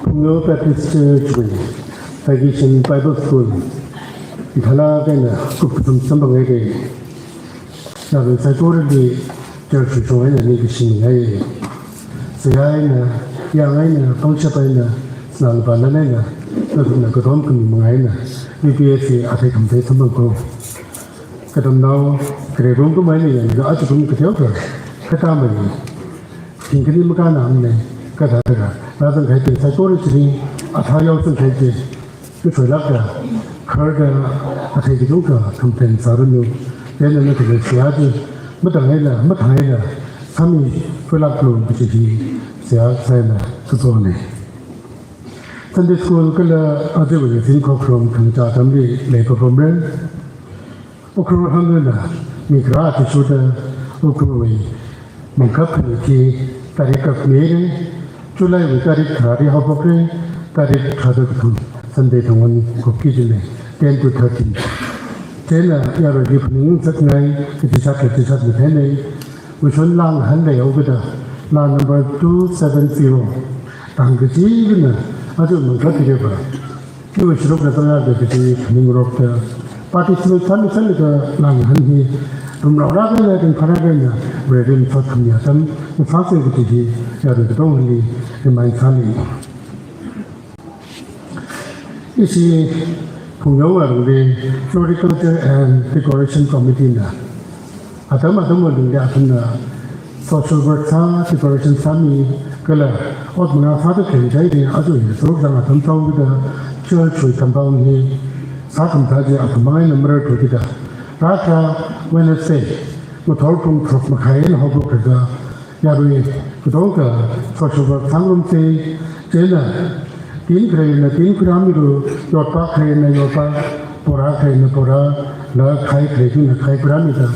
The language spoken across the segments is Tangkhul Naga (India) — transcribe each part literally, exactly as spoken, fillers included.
Phungyo Baptist Church wui Vacation Bible School ithālāk eina kupkathum samphanghaira. Nali saikorali church shong eina ningshingai. Seihā eina, yāng eina, pangshap eina, sinā lupā lan eina, nathumna katom khami manga eina, U B S hi athei khamatei samphang ko. Katamnao, khare kum kum eina yanglaga ajakum kateokha, katamei. Thingkhani makānna manei, kathāda, rāzangkahai bing saikorali chili, athā yaosangkahai chi, kathoilākda, kharda, athei kachungkha complain sāranu, chieina nathumli seihā chi, matang eina, mathang eina, sāmi, khuilāklu kaji hi, seihā sāna, kazonei. Sunday school kala aja wui zingkhokharum khangachā atamli leipapamra. Ukhrul hangna mi kharā athishurda Ukhrulwui mangkhap khani chi tarik kak mira, July wui tarik tharāli haophokra, tarik tharāda kathum, Sunday thangwan khupki jinei, ten to thirteen. Chieina yaruili phaning ngasakngai, kachishat kachishat matheinei, Vashon langhan leihaokida, lang number two seven zero. Tang kachivana, aja mangkha kire ba. Kiwa shirukna tangda kaji phaningrokta. Participate sāmi sāmilaga langhan hi, rumrao rākana, ringphā rākana, Vareli masot khami atam, masāsa kaji hi, yarui katongali, remind sāli. Ishi Phungyo alungli Floriculture and Decoration Committee na atam atamwui alungli athumna social work sā, decoration sāmi kala ot manga sāda khalei chieina aja hi sorok zang atam sāhaokida church wui compound hi sākhamatha chi athum manga eina mararthu kida. Rākha Wednesday, ngathor pung tharuk makhai eina haophok kida yarui katonga social work sāngarumsa, chieina tin khaleina tin khuirāmilu, yotpa khaleina yotpa, pora khaleina pora, la khai khaleibingna khai khuirāmida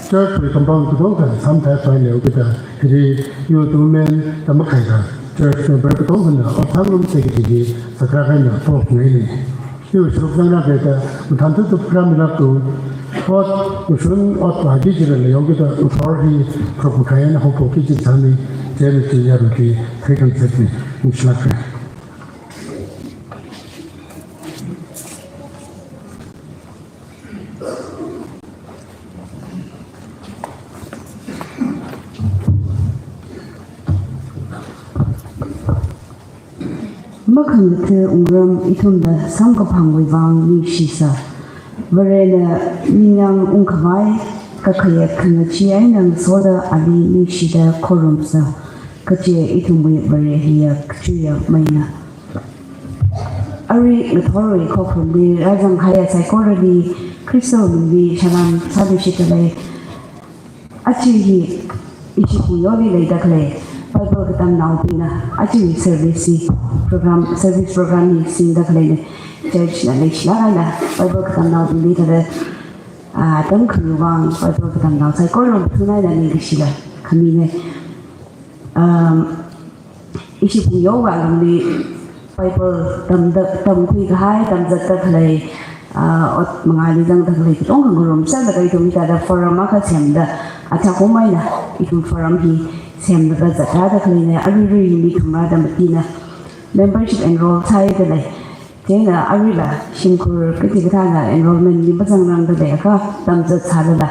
church wui compound katonga sāmathāpai leokida, hili youth women da makhaida church member katongana ot sāngarumsa kaji hi sākra kahaina pokngaina. Iwui saruk zangra kida, mathān thup thup khuirāmilāktu, ot, ushun ot vāki jira leihaokida, ngathor hi tharuk makhai eina haophokki jisāni, chieina chi yaruili theikhangatei ningshilāka. Makhangatha wungram ithumna samkaphangwui vang ningshisa. Varena ningyāng ungkhavai, kakhayek khangachee eina ngasoda ali ningshida khorumsa. Kaje ithumwui Vare hiya kachuiya meina. Arui ngathorwui khokharumli rāzangkahaiya saikorali Khristawui mingli salām sāluishitdalei. Aja hi ishi Phungyoli leida khalei Bible katamnaobingna aja hi service hi program, service program hi singda khaleina. Church na leishilāk eina Bible katamnaobingli thāda, ah, tamkhami vang Bible katamnao saikora mathun eina ningkashila khamina. Um, ishi Phungyo alungli Bible tamda, tamkhuikahai, tamzatda khalei, ah, ot mangāli zangda khalei katonga ngarumserlaga ithum hithāda forum akha semda, athākhum eina ithum forum hi semlaga zatrāda khaleina, aruirui hi mi thumrada matina membership enroll sāhaidalei. Chieina aruila shimkhur kachi kathāna enrollment li mazangrangdalei akha tamzat sālala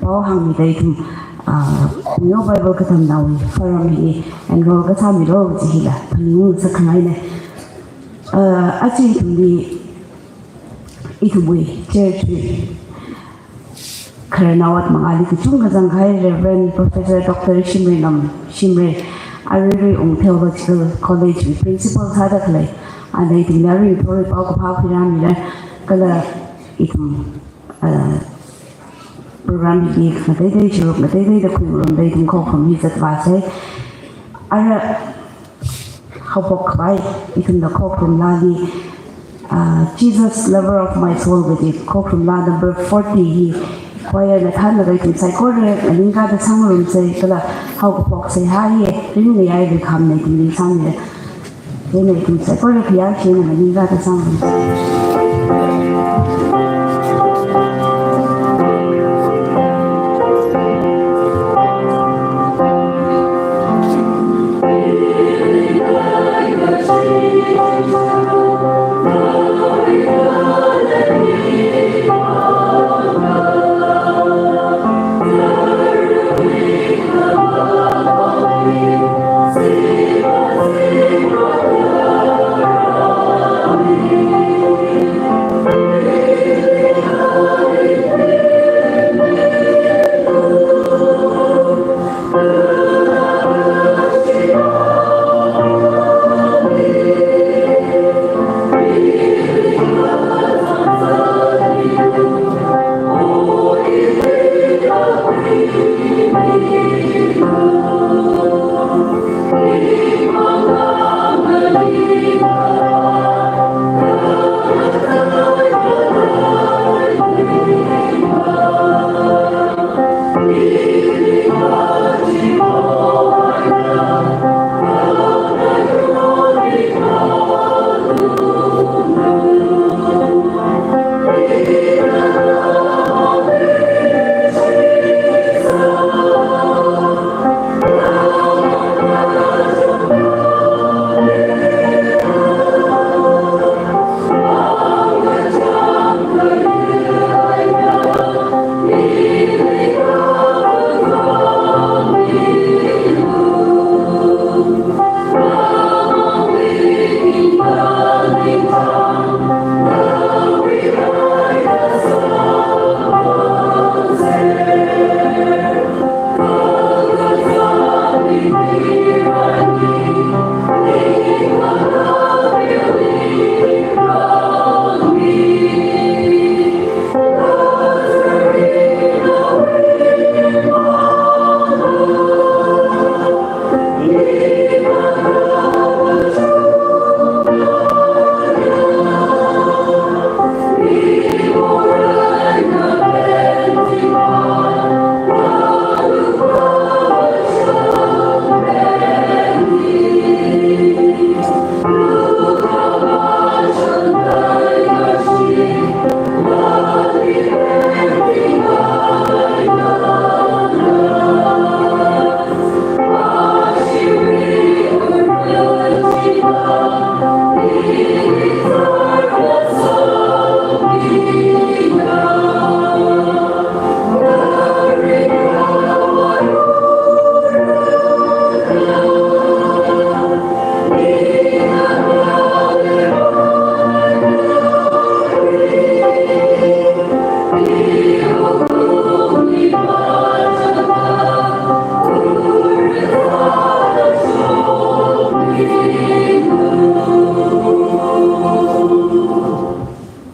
pao hāngmida ithum, ah, Phungyo Bible katamnaowui forum hili enroll kasāmilu kaji hila phaningung sākhangaina. Ah, aja ithumli, ithumwui church wui khararnao ot mangāli kachungkha zangkahai Reverend Professor Doctor Shimrei Ngam Shimrei, aruirui Ung Theological College wui principal sāda khalei, ana ithumli arui ngathorwui paokaphā khuirāmira, kala ithum, ah, program hili ngateitei, saruk ngateiteida khuingarumda ithum khokharum hi zatvāsai. Ara haophok khavai ithumna khokharum laali, ah, Jesus Lover of My Soul kaji khokharum laa number forty hi choir na thānlaga ithum saikora nganingkāda sāngarumsa kala haokaphok seihā hi ringngayai lukhamna ithumli sāmira. Chieina ithum saikora khayāshi eina nganingkāda sāngarumsa.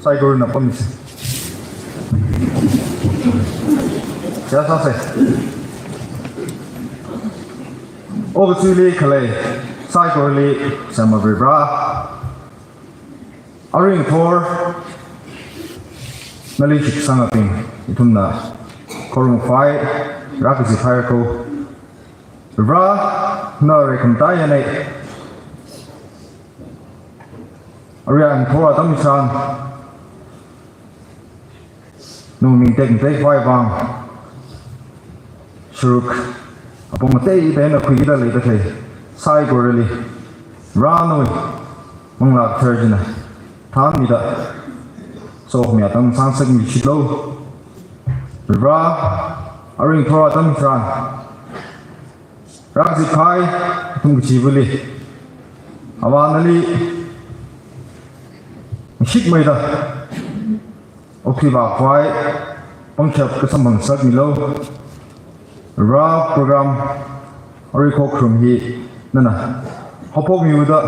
Saikorana pamisa. Seihā sāsa. Okathuili khalei saikorali Semma Varivara, arui ngathor nali shitkasangabing ithumna khorumpai, rākazip haira ko. Varivara, na reikhamataiya nei. Arui ngathor atam tharan nawui ming tekmatei khavai vang, sharuk apong ateiteina khuikida leida khalei saikorali, Varivara nawui Manglā Kathara china thanmida sokhami atam sāngasakmi shitlo. Varivara, arui ngathor atam tharan rākazip kahai ithum kachivali, Avā nali shikmeida okthui vākhavai pangshap kasamphang ngasakmilo. Varivara, program arui khokharum hi nana haophokmihaoda,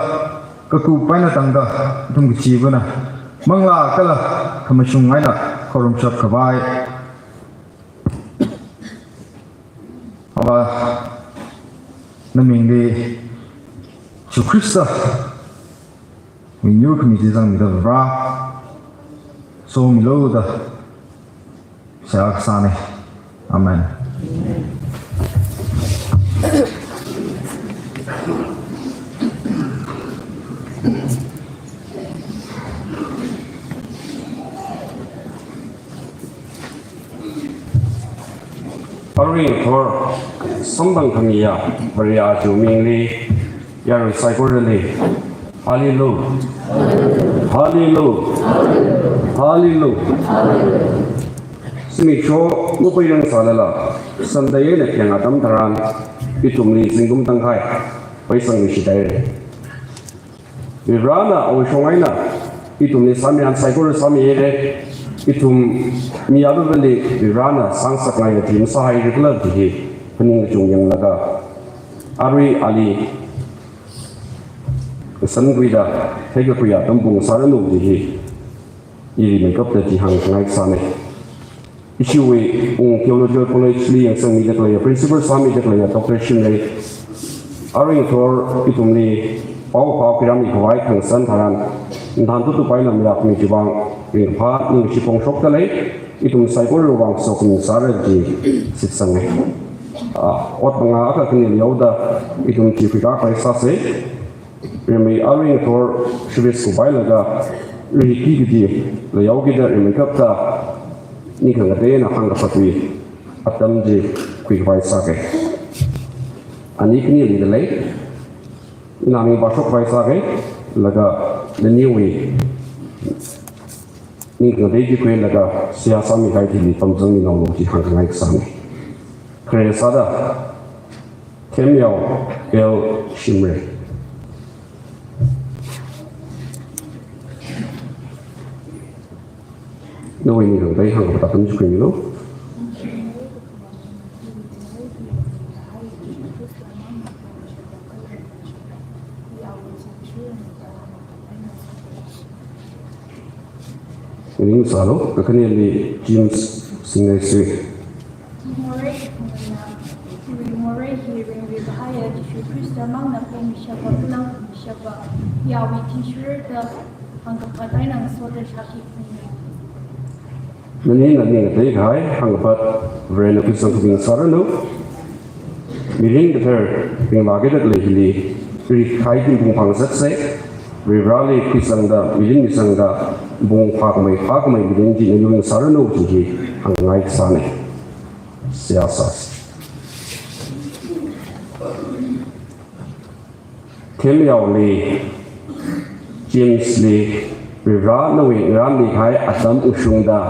kakup eina tangda ithum kachivana manglā kala khamashung eina khorumshap khavai, Avā, namingli Jishu Khrista mingyur khami chi zangmida Varivara, somilo da seihā kasāna. Amen. Arui ngathor samphang khamiya Vareshi mingli yarui saikorali, Hallelujah. Hallelujah. Hallelujah. Zimiksho mapailang sālala, Sunday eina yang atam tharan ithumli zingkum tangkhai pheisangmi shithaira. Varivarana awui shong eina ithumli sāmi, an saikora sāmihaira. Ithum mi avāvali Varivarana sāngasakngai kaji masāhaira kala kaji hi phaning kachung yanglaga, arui ali kasankhuida theikakhui atam pung sāranu kaji hi i rimeikapta chi hāngngai sāna. Ishiwui Ungpung Theological College li yangsangmida khaleiya, Principal sāmida khaleiya Doctor Shimray, arui ngathor ithumli paokaphā khuirāmi khavai khangasan tharan, nathum tutup eina mayākhami chiwui vang ringkaphā ningshi phongshokda lei. Ithum saikorawui vang sokhami sāra chi shitsanga. Ah, ot manga akha khani leoda ithum chi khuikakhavai sāsa. Rimeikapta arui ngathor service kupailaga rihiki kaji leihaokida rimeikapta ning khangateina hāngkaphatwui atam chi khuikhavai sāga. Ani khanili dalei, ina ming vāshokhavai sāga, laga naniwui ning khangatei chi khuilaga seihā sāmikahai thili pamzangmi naolo chi hāngngai kasāna. Khare sāda, Themyao L Shimray. Nawui ning khangatei hāngkaphata atam chi khuimilu. Ning sālu, kakhaneli James Singngaisui. Morei, morei hi ringri bahaya Jishu Khrista mangna pemishapa, kulang mishapa, yawi tishurda hāngkaphat eina ngasoda shākhui. Nani nani ngateikahai hāngkapat Varena khuisangkabing sāranu. Mirin kathar ringvākida khalei hili rikhai tingpung phāngasaksa. Varivarali khuisangda, mirin misangda, pung phākhamei, phākhamei mirin chi nayung sāranu chi hi hāngngai sāna. Seihā sāsa. Themyaoli, Jamesli, Varivara nawui ngarānmikahai atam ungshungda,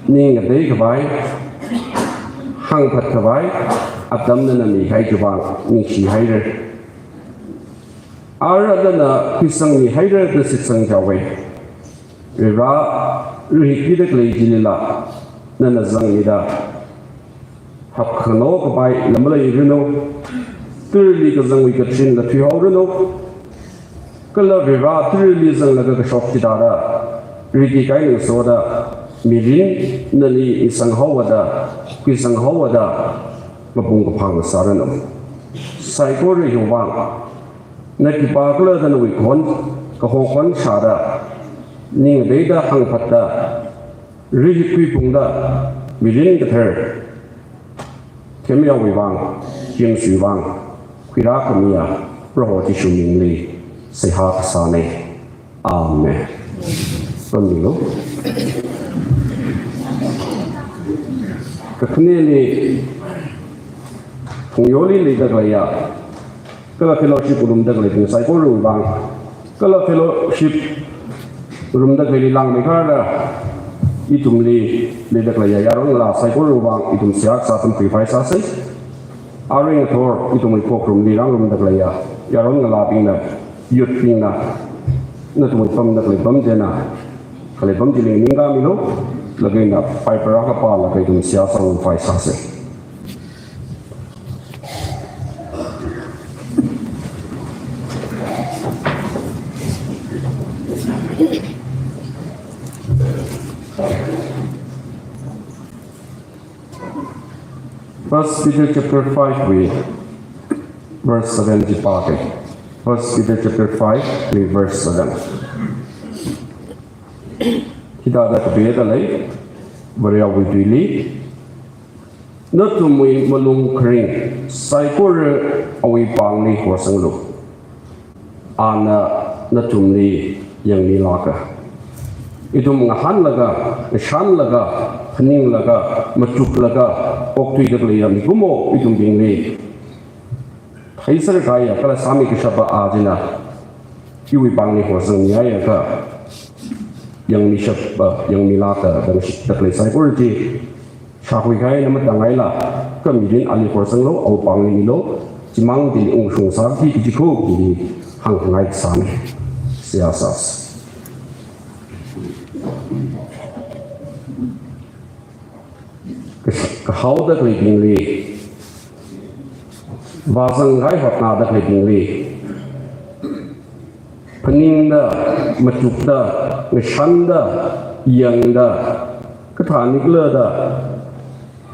ning ngateikhavai, hāngphatkhavai atam nana mikahai chiwui vang ningshihaira. Ara nana khuisangmihaira da shitsang chaowa. Varivara, rihikida khalei chilila nana zangmida hapkhano kapai lam maleiranu. Tarali kazangwui katharinla thuihaoranu. Kala Varivara tarali zanglaga kashok chithāda riti kaingasoda, mirin nali isang haoda, khuisang haoda, mapung kaphā sāranu. Saikora hiwui vang, na khipākhala da nawui khon, kaho khon shāda, ning ngateida hāngphatda, rihip khuiphungda, mirin kathar themyawui vang, Jameswui vang, khuirā khamiya, Proho Jishu mingli, seihā kasāna. Amen. Pammilu. Kakhaneli, Phungyoli leida khaleiya, kala fellowship ngarumda khaleibing saikorawui vang, kala fellowship ngarumda khaleili langmeikharda, ithumli leida khaleiya yaron ngalā saikorawui vang, ithum seihā kasā tamkhuiphai sāsa. Arui ngathor ithumwui khokharumli rāngarumda khaleiya yaron ngalābingna, youth bingna, nathumwui pamda khalei pam china, khalei pam chili ningkhamilu, laga ina Bible akha pālaga ithum seihā sāngarumphai sāsa. First Peter chapter five wui verse seven chi pāke. First Peter chapter five wui verse seven. Hithāda kapida lei, Varewui tuili. Nathumwui malung kharing saikora awui pāngli horsanglu. Ana nathumli yangmilāka. Ithum ngahānlaga, ngashanlaga, phaninglaga, machuklaga, okthuida khaleiya mikumo ithumbingli theiser kahaiya kala sāmi kashapa a china, iwui pāngli horsangmiya kha, yangmishapa, yangmilāka, dangshitda khalei saikora chi, shākhui kahaina matāngaila, kha mirin ali horsanglu, awui pāngli milu, chimang chili ungshung sāki kaji kho, chili hāngngai kasāna. Seihā sāsa. Ka-, kahaoda khaleibingli, vāzang kahai hotnada khaleibingli, phaningda, machukda, ngashanda, yangda, kathānikhala da,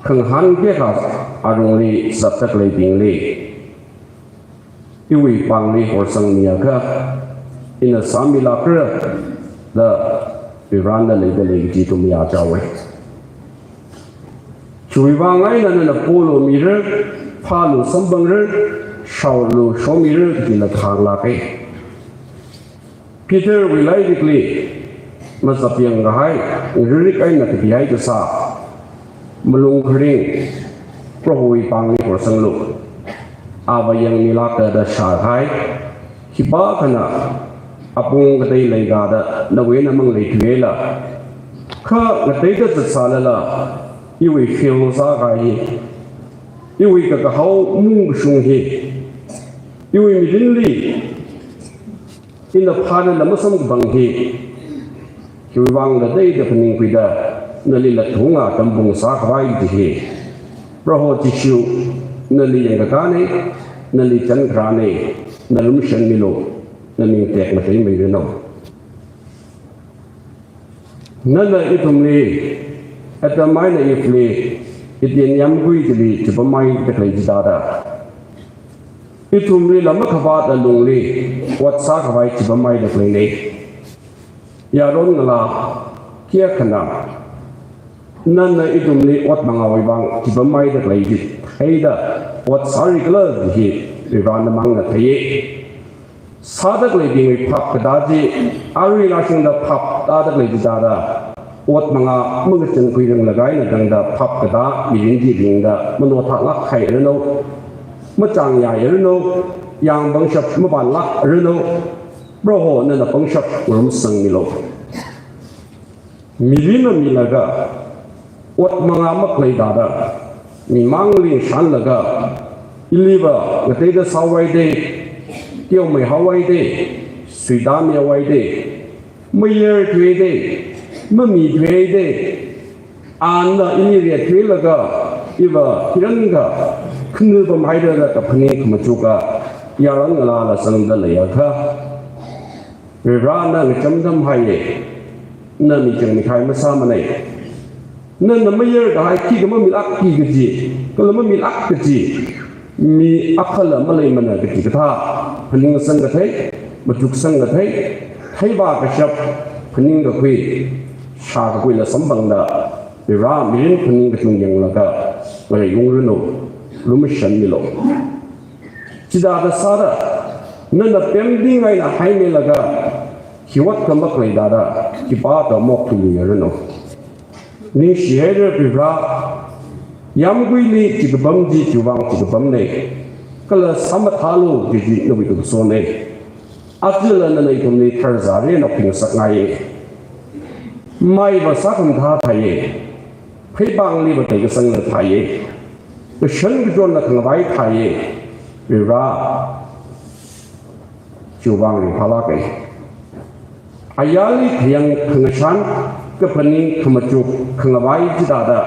khangahān kekha arungli zatda khaleibingli, iwui pāngli horsangmiya kha, ina sāmilākra da Varena leida lei kaji ithum yachaowa. Chiwui vang eina nana polu mira, phālu samphangra, shaolu shomira kajila thānglāka. Peterwui lairikli, mazapyang kahai, ngaririk eina kapihai kasā, malung kharing, Prohowui pāngli horsanglu. Ava yangmilāka da shākahai, khipākhana apong katei leikha da nawui eina mangaleithuihaila. Kha ngateida zatsālala, iwui fail sākahai hi, iwui kakahao mung kashung hi, iwui mirinli ina phālala masamkaphang hi, hiwui vang ngateida phaningkhuida, nali lathunga tampung sākhavai chi hi, Proho Jishu, nali yangkakāna, nali chankharāna, na lumashanmilu, na ming tekmateimeiranu. Nana ithumli, Adam eina Eveli, Eden yāmgui chili chipamhaida khalei chithāda, ithumlila makhavāta lungli ot sākhavai chipamhaida khaleina. Yaron ngalā khikha akhana, nana ithumli ot mangāwui vang chipamhaida khalei chi theida ot sāra kala chi hi Varena mangna theiya. Sāda khaleibingwui phap katā chi, arui rāshungda phap tāda khalei chithāda, ot mangā mangachān khuiranglakha eina tangda phap katā mirin chi ringda manothālāk hairanu, machāngyāiranu, yāng pangshap mapānlākranu, Proho nana pangshap ngarumsangmilu. Mirin mamilaga, ot mangā makhaleithāda, mimangli shanlaga, iliva ngateida sāhaowa da, teomeihaowa da, suitāmihaowa da, mayarthuwa da, mamithuwa da, ana ili retthuilaga, iva khiranga khanu pamhaira da kaphaning khamachuka yaron ngalāla zangda leiakha, Varena ngacham tamhaiya. na michang mithai masāmanei. Nana mayar kahai khikha mamilākki kaji, kala mamilāk kaji, mi akhala maleimana kaji kathā phaningsang kathei, machuksang kathei, theivā kashap, phaningkakhui, shākakuila samphangda, Vare mirin phaning kachung yanglaga, ngarei ungranu, lumashanmilu. Chithāda sāda, nana pemting eina haimilaga, hiwat kamak leidada, khipākha mokthulu yaranu. Ningshihaira Vare, yāmguili chi kapam chi chiwuivang chi kapamnei, kala sāmathālu kaji nawui kasonei. Ajala nana ithumli tharzari eina phaningsakngaiye. Maiva sākhamathā thāye. Pheipāngliva teikasangla thāye. Kashan kachonna khangavai thāye. Vare, chiwuivang ringphālāke. Ayarli khayang khangashan, kaphaning khamachuk khangavai chithāda,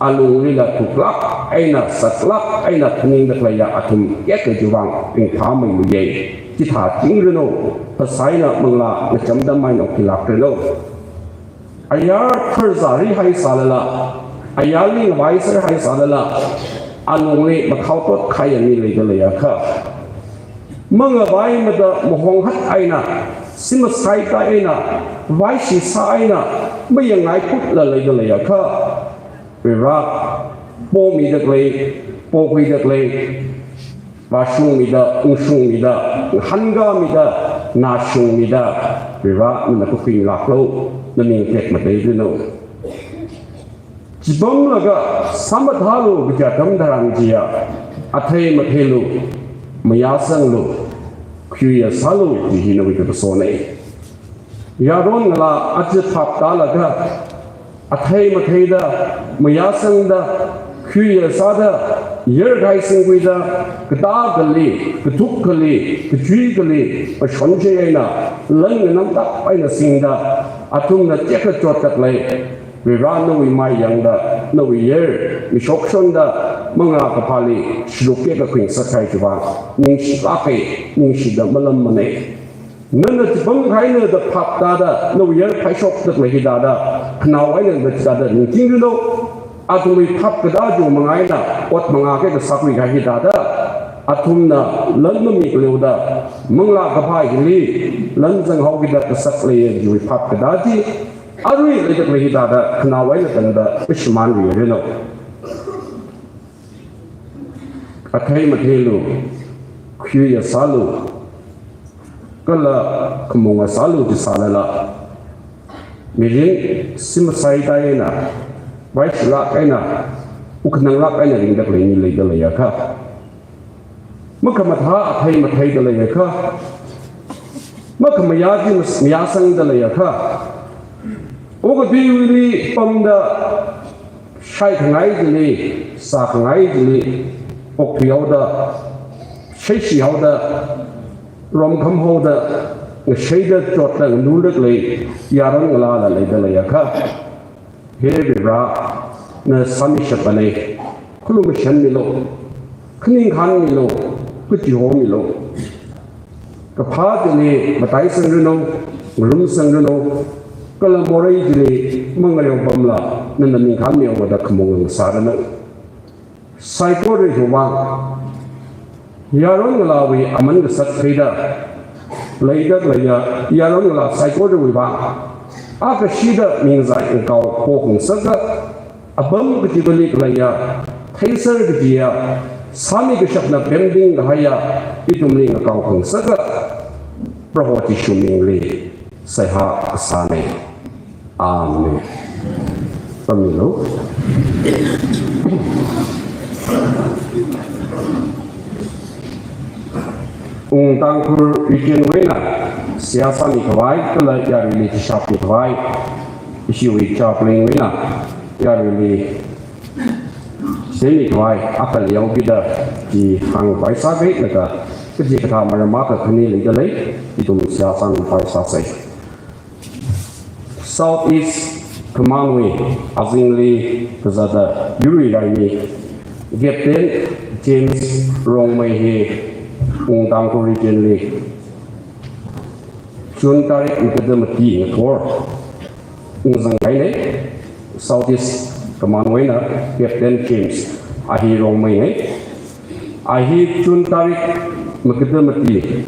alunglila thuklāk eina, saklāk eina phaningda khaleiya athum kayākha chiwuivang ringphāmeiluye. Chithā tingranu, phasā eina manglā ngachamda maina okkilākranu. Ayar tharzari haisālala, ayarli ngavaiser haisālala, alungli makhaotot kahaiya mi leida leiakha, mangavaimada mahonghat eina, simasaitai eina, vaishisā eina, mayangngaikutla leida leiakha, Vare, pomida khalei, pokhuida khalei, vāshungmida, ungshungmida, ngahānkāmida, nashungmida, Vare nana kakhuinglāklu, naning tekmateiranu. Chipamlaga sāmathālu kaja tamtharan chiya, athei matheilu, mayāsanglu, khuiya sālu kaji hi nawui kakasonei. Yaron ngalā aja phaptālaga, athei matheida, mayāsangda, khuiya sāda, yarkahai singkhuida, katā kali, kathuk kali, kachui kali, pashon chei eina, lan nganamtak eina singda, athumna tekachot katlei, Vare nawui mai yangda, nawui yar, mishokshonda, manglā kaphāli, shiluk kayākha khuingasak kahai chiwuivang, ningshilāke, ningshida malammanei. Nana chipam kahaina da phaptāda, nawui yar phaishokda khalei hithāda, khanao eina da chithāda ningtingranu, athumwui phap kathā chiwui manga eina, ot manga kayākha sākhui kahai hithāda, athumna lan mamikaleoda, manglā kaphā hili, lan zanghaokida kasak leiya chiwui phap kathā chi, arui leida khalei hithāda, khanao eina tangda, mashimānluiranu. Athei matheilu, khuiya sālu, kala khamunga sālu chi sālala, mirin simasaitai eina, vaishilāk eina, wukhananglāk eina ringda khalei mi leida leiakha, makhamathā athei matheida leiakha, makhamayā chi mas-, mayāsangda leiakha, okathuiwuili pamda, shaikhangai chili, sākhangai chili, okthuihaoda, sheishihaoda, romkhamhaoda, ngasheida chotda nganurda khalei, yaron ngalāla leida leiakha, He Vare, na sāmishapmanei, khalumashanmilu, khaningkhānmilu, kachihomilu. Kaphā chili mataisangranu, ngarumsangranu, kala morei chili mangareo pamla, nana ningkhānmihaoda khamung ngasāranu. Saikorawui vang, yaron ngalāwui aman kasak theida, leida khaleiya, yaron ngalā saikorawui vang, akashida mingzai ngakao pokhangasaka, apam kachiva̱li khaleiya, theiser kajiya, sāmi kashapna pemting kahaiya, ithumli ngakao khangasaka, Proho Jishu mingli, seihā kasānei. Amen. Pammilu. Wung Tangkhul Region wui eina, seihā sāmi khavai, kala yaruili chishap mi khavai, ishiwui chaplain wui eina, yaruili semi khavai, akhali yaokida, chi hāngpai sākei, laga, kaji kathā maram akha khani leida lei, ithum seihā sāmipai sāsei. South East Command wui azingli kazata yurwui raimi Captain James Rongmei hi Wung Tangkhul Region li June tarik mathada mati ngathor ungzang kahainei, South East Command wui eina Captain James, a hi Rongmeinei. A hi June tarik magada mati,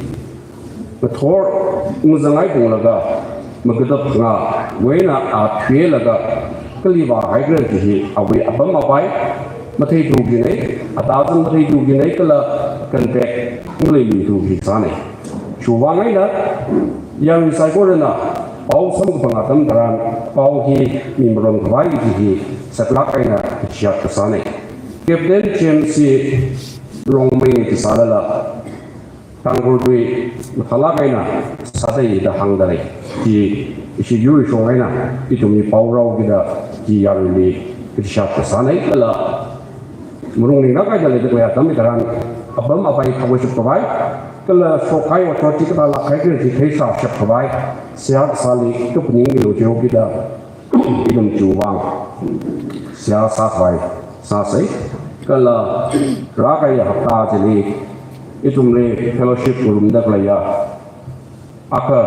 ngathor ungzanghai punglaga, magada phangāwui eina a thuilaga, kali vāhaikhala kaji hi awui apam apai matheithu kaji nei, atazan matheithu kaji nei, kala contact maleithu kaji sānei. Chiwui vang eina, yarui saikorana pao samkaphang atam tharan, pao hi mi maram khavai kaji hi saklāk eina share kasānei. Captain James hi Rongmeinei chi sālala, Tangkhul tui mathālāk eina sādalei da hāngdalei. Chi ishi yurshong eina ithumli paorao kida chi yaruili share kasānei kala malung ninglāk eina leida khalei atam hitharan apam apai thawashap khavai, kala shokkahai authority kathālāk kahai kala chi theishap khavai, seihā kasāli kaphaning milu jihaowa kida ithum chiwui vang seihā sākhavai sāsei. Kala rākahai hapta chili ithumli fellowship ngarumda khaleiya akha,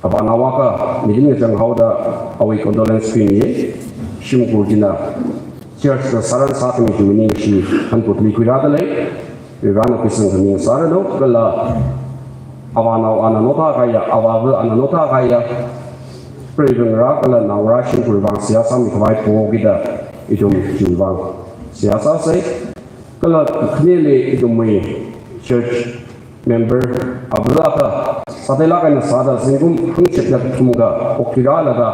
avānao akha, Mirin Ngachang haoda awui condolence pimi, shimkhur china church na sāran sākhami chiwui ningshi hanphut mikhuirādalei, Varena khuisangkhami sāranu, kala avānao ana naothā kahaiya, avāva ana naothā kahaiya, preivangarā kala naongarā shimkhurwui vang seihā sāmikhavai po kida ithum chiwui vang seihā sāsei. Kala khaneli ithumwui church member ava akha sātheilāk eina sāda zingkum hangchet kathum kathum okathui rālaga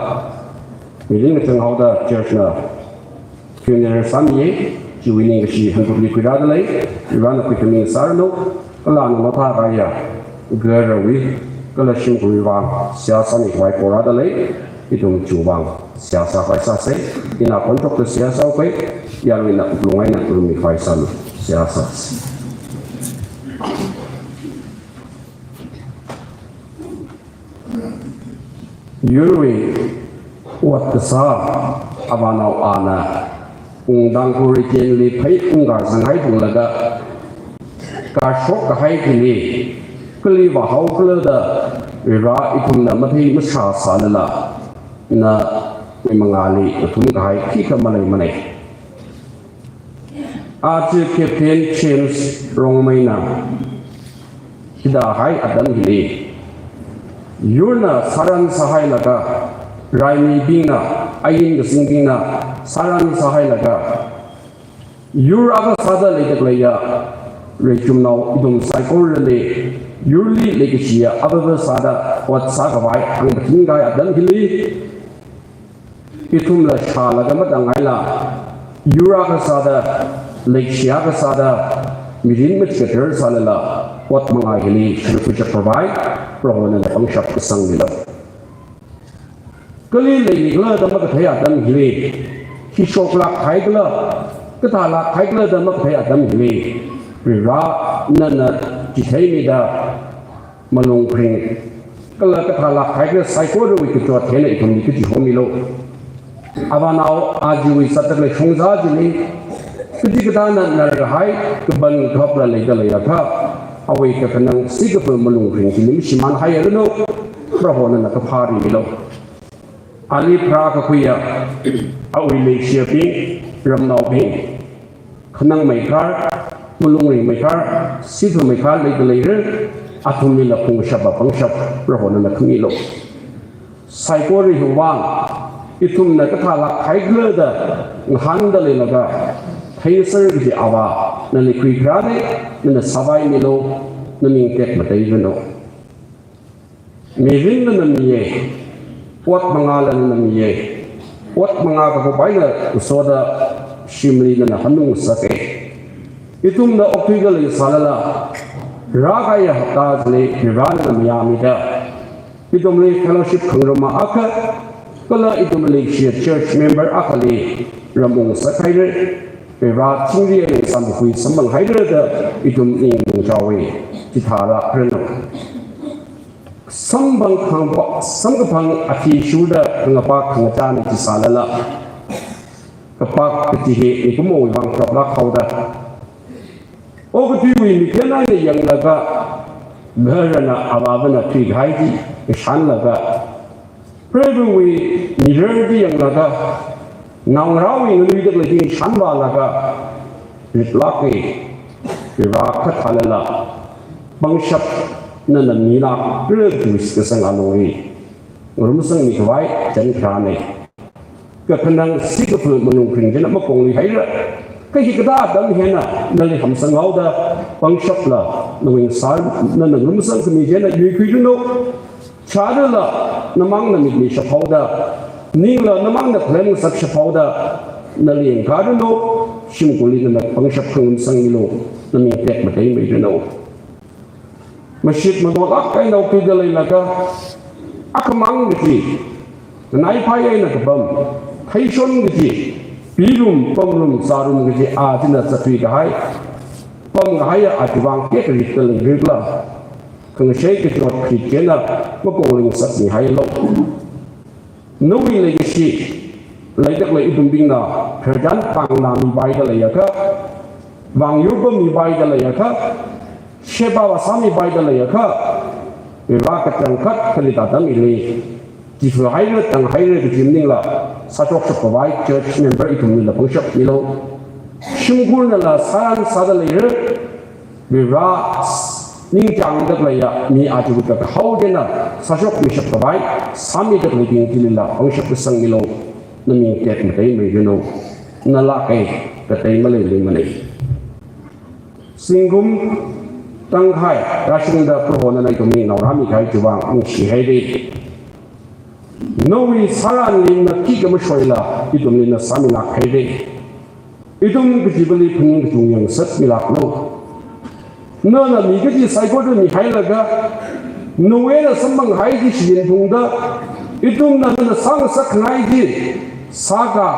Mirin Ngachang haoda church na funeral sāmiye, chiwui ningshi hanphut mikhuirādalei, Varena khuisangkhami sāranu, kala ana naothā kahaiya garawui kala shimkhurwui vang seihā sāmikhavai porādalei, ithum chiwui vang seihā sākhavai sāsei. Ina khonthokta seihā sāupai, yaruina wuklung eina ngarummikhavai sālu, seihā sāsei. Yurwui ot kasā avānao ana, ungdang khuri kenli phei ungkazanghai punglaga, kashok kahai kili kali vāhaokhala da Vare ithumna mathei mashā sālala, nawui mangāli ngathum kahai khikha maleimanei. Aja Captain James Rongmeina hithāhai atam hili, yurna sāran sāhailaga, raimibingna, ain kazingbingna sāran sāhailaga, yur akha sāda leida khaleiya reichumnao ithum saikorali, yurli leikashiya avāva sāda ot sākhavai hāngphaning kahai atam hili, ithumla shālaga matāngaila, yur akha sāda, leikashi akha sāda, mirin machikatdar sālala, ot mangā hili shimkhur shap khavai Prohona pangshap kasangmilu. Kali leimikhala da makathei atam hili, khi shoklāk haikhala, kathālāk haikhala da makathei atam hili, Vare nana chitheimida, malung ring kala kathālāk haikhala saikorawui kachot eina ithumli kachihomilu. Avānao ajawui sāda khalei shongza chili, kachikathāna narkahai, kaban kaphapla leida leiakha, awui kakhanang sikaphā malung ring chili mashimānhairanu, Prohona kaphā rimilu. Ali pharākakhuiya, awui leishiyabing, ramnaobing, khanangmeikhar, malung ringmeikhar, sithuimeikhar leida leira, athumlila phungkashapa pangshap Prohona khamilu. Saikora hiwui vang, ithumna kathālāk haikhala da ngahānda leilaga, theiser kaji Avā, nali khuikharāna, nana sāpaimilu, naning tekmateiranu. Mirinla nana miya, ot mangāla nana miya, ot mangā kakup eina soda shimli nana hanungsaka. Ithumna okthuida leisālala, rākahaiya hapta chili Varena mayāmida, ithumli fellowship khangaruma akha, kala ithumli leishiya church member akhali ram ungsakhaira, Vare chingri eina samkhui samphanghaira da ithum ning mungchaowa, chithālākranu. Samphang khangpa-, samkaphang athishurda khangapa khangachāna chi sālala, kapak kachi hi mikumowui vang chotlāk haoda. Okathuiwui miphen eina yanglaga, Varena avāvana thuikahai chi kashānlaga, Prohowui mirar chi yanglaga, naongarāwui nganuida khalei chi shānvālaga, ritlāka, Vare khathālala, pangshap nana milākra kaji kasang alungli ngarumsangmi khavai chānjam rāna. Kakhanang sikafu malung kharing china makongli haira. Kha hikathā atam hi eina nali hamsang haoda, pangshapla nawui sā nana ngarumsangkhami china yuikhuiranu. Chālala namangna mitmishap haoda, ningla namangna khalem ngasakshap haoda, nali yangkharanu, shimkhurli nana pangshap khangarumsangmilu, naming tekmateimeiranu. Mashit manolāk eina okthuida leilāka, akhamang kaji, nganaiphai eina kapam, theishon kaji, pirum, pamrum, zārum kaji, a china zatthui kahai, pam kahaiya a chiwui vang tekharit khalei rikla, khangashei kachot kharit china makongli ngasakmihaialu. Nawui leikashi, leida khalei ithumbingna, pherchan pāngna mipaida leiakha, vāngyur pammipaida leiakha, sheba vāsāmipaida leiakha, Vare kachangkhat khalei atam hili, chifa haira tang haira kaji maningla, sāshokshap khavai church member ithumlila pangshap milu. Shimkhurnala sāran sāda leira, Vare ningchāngda khaleiya mi achiwui kakahao china sāshokmishap khavai, sāmida khaleibing chilila pangshap kasangmilu, naming tekmateimeiranu, nalāka, katei maleiluimana. Zingkum tangkhai rāshungda Prohona ithumli naongarāmi kahai chiwui vang ningshihaira. Nawui sāranli na khikha mashoila ithumli na sāmilāk haira. Ithum kachivali phaning kachung yangzatmilāklu. Nana mi kaji saikora mihailaga, nawui eina samphang kahai chi shiyin phungda, ithumna nana sāngasak khangai chi sāka,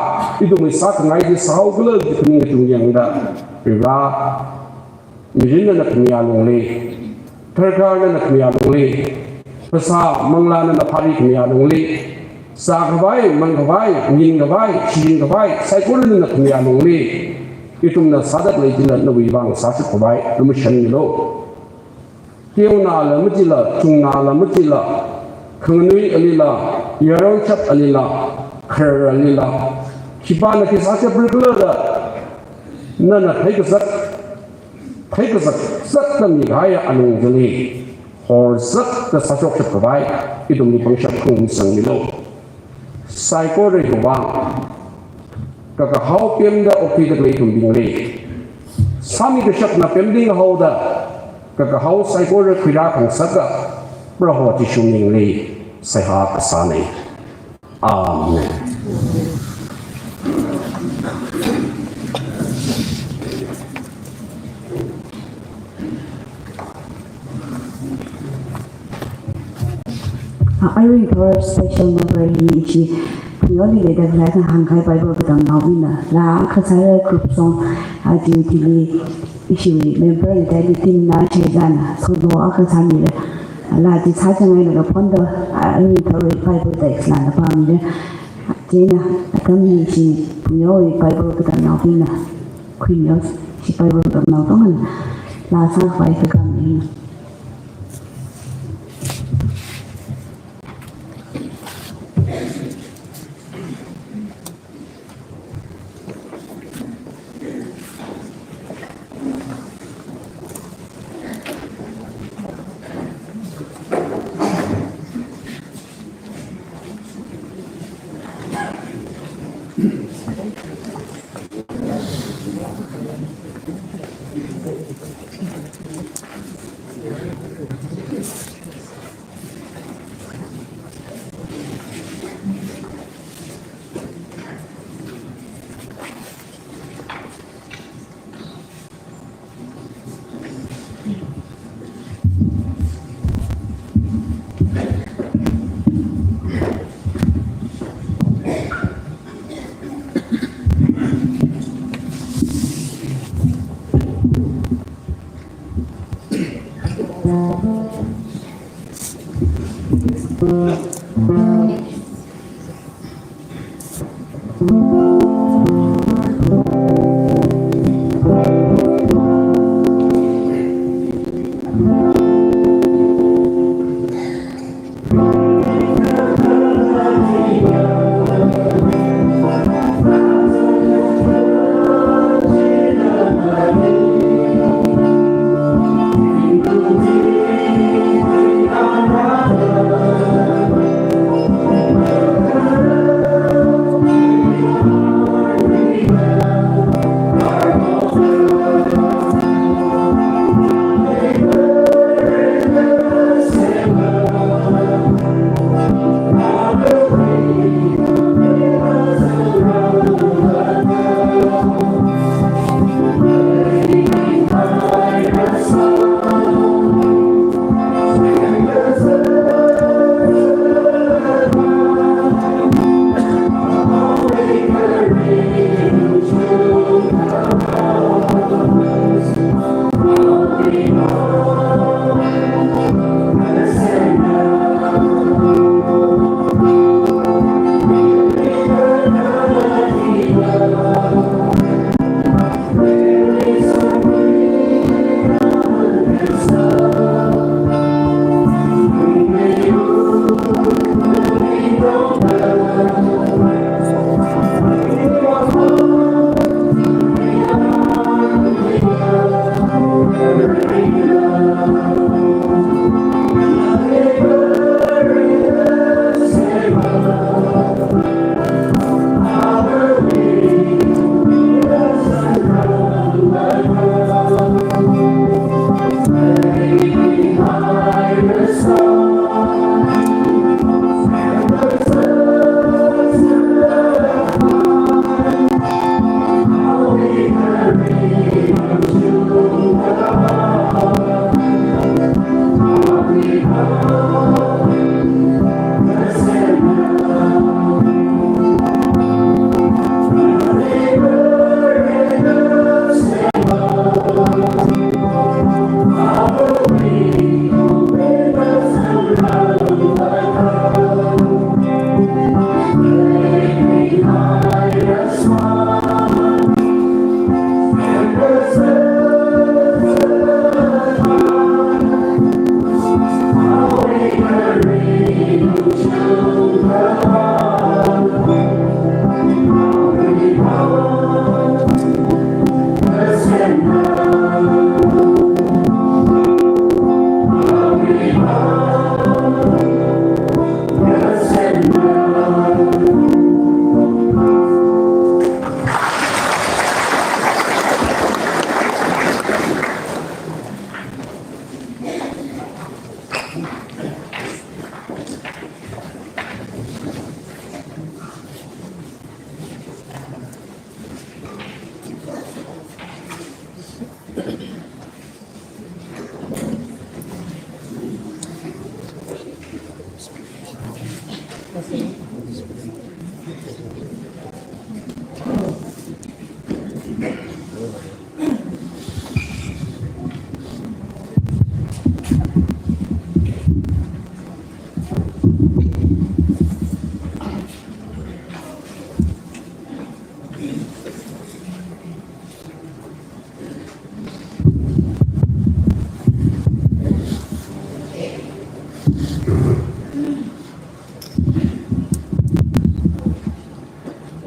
ithumwui sākhangai chi sāhaokhala kaji phaning kachung yangda, Vare, mirin nana khamiya lungli, dharkar nana khamiya lungli, phasā manglā nana phari khamiya lungli, zākhavai, mangkhavai, nginkhavai, shiyinkhavai, saikora nana khamiya lungli, ithumna sāda khalei chila nawui vang sāshap khavai lumashanmilu. Teonala machila, chungnala machila, khanganui alila, yaronshap alila, kharar alila, khipāna khi sāshapra khala da, nana theikazat, theikazat zatda mikahaiya alung chili, horzatda sāshokshap khavai ithumli pangshap khangarumsangmilu. Saikorawui vang, kakahao pemda okthuida khalei ithumbingli, sāmi kashakna pemting haoda, kakahao saikora khuirā khangasaka, Proho Jishu mingli seihā kasāna. Amen. A, arui thor special number hi ishi Phuinyoli leida khalei kahāng kahai Bible katamnaobingna, laa kasāra group song, a, duty li ishi member leida li team na shezana, solo akha sāmira. Laa chi sāchang eina kaphonda, a, arui thor Bible text laa na pāmira. Chieina, atam hi ishi Phuinyoli Bible katamnaobingna, khuimilu, ishi Bible katamnao tongana, laa sākhavai kakāmina.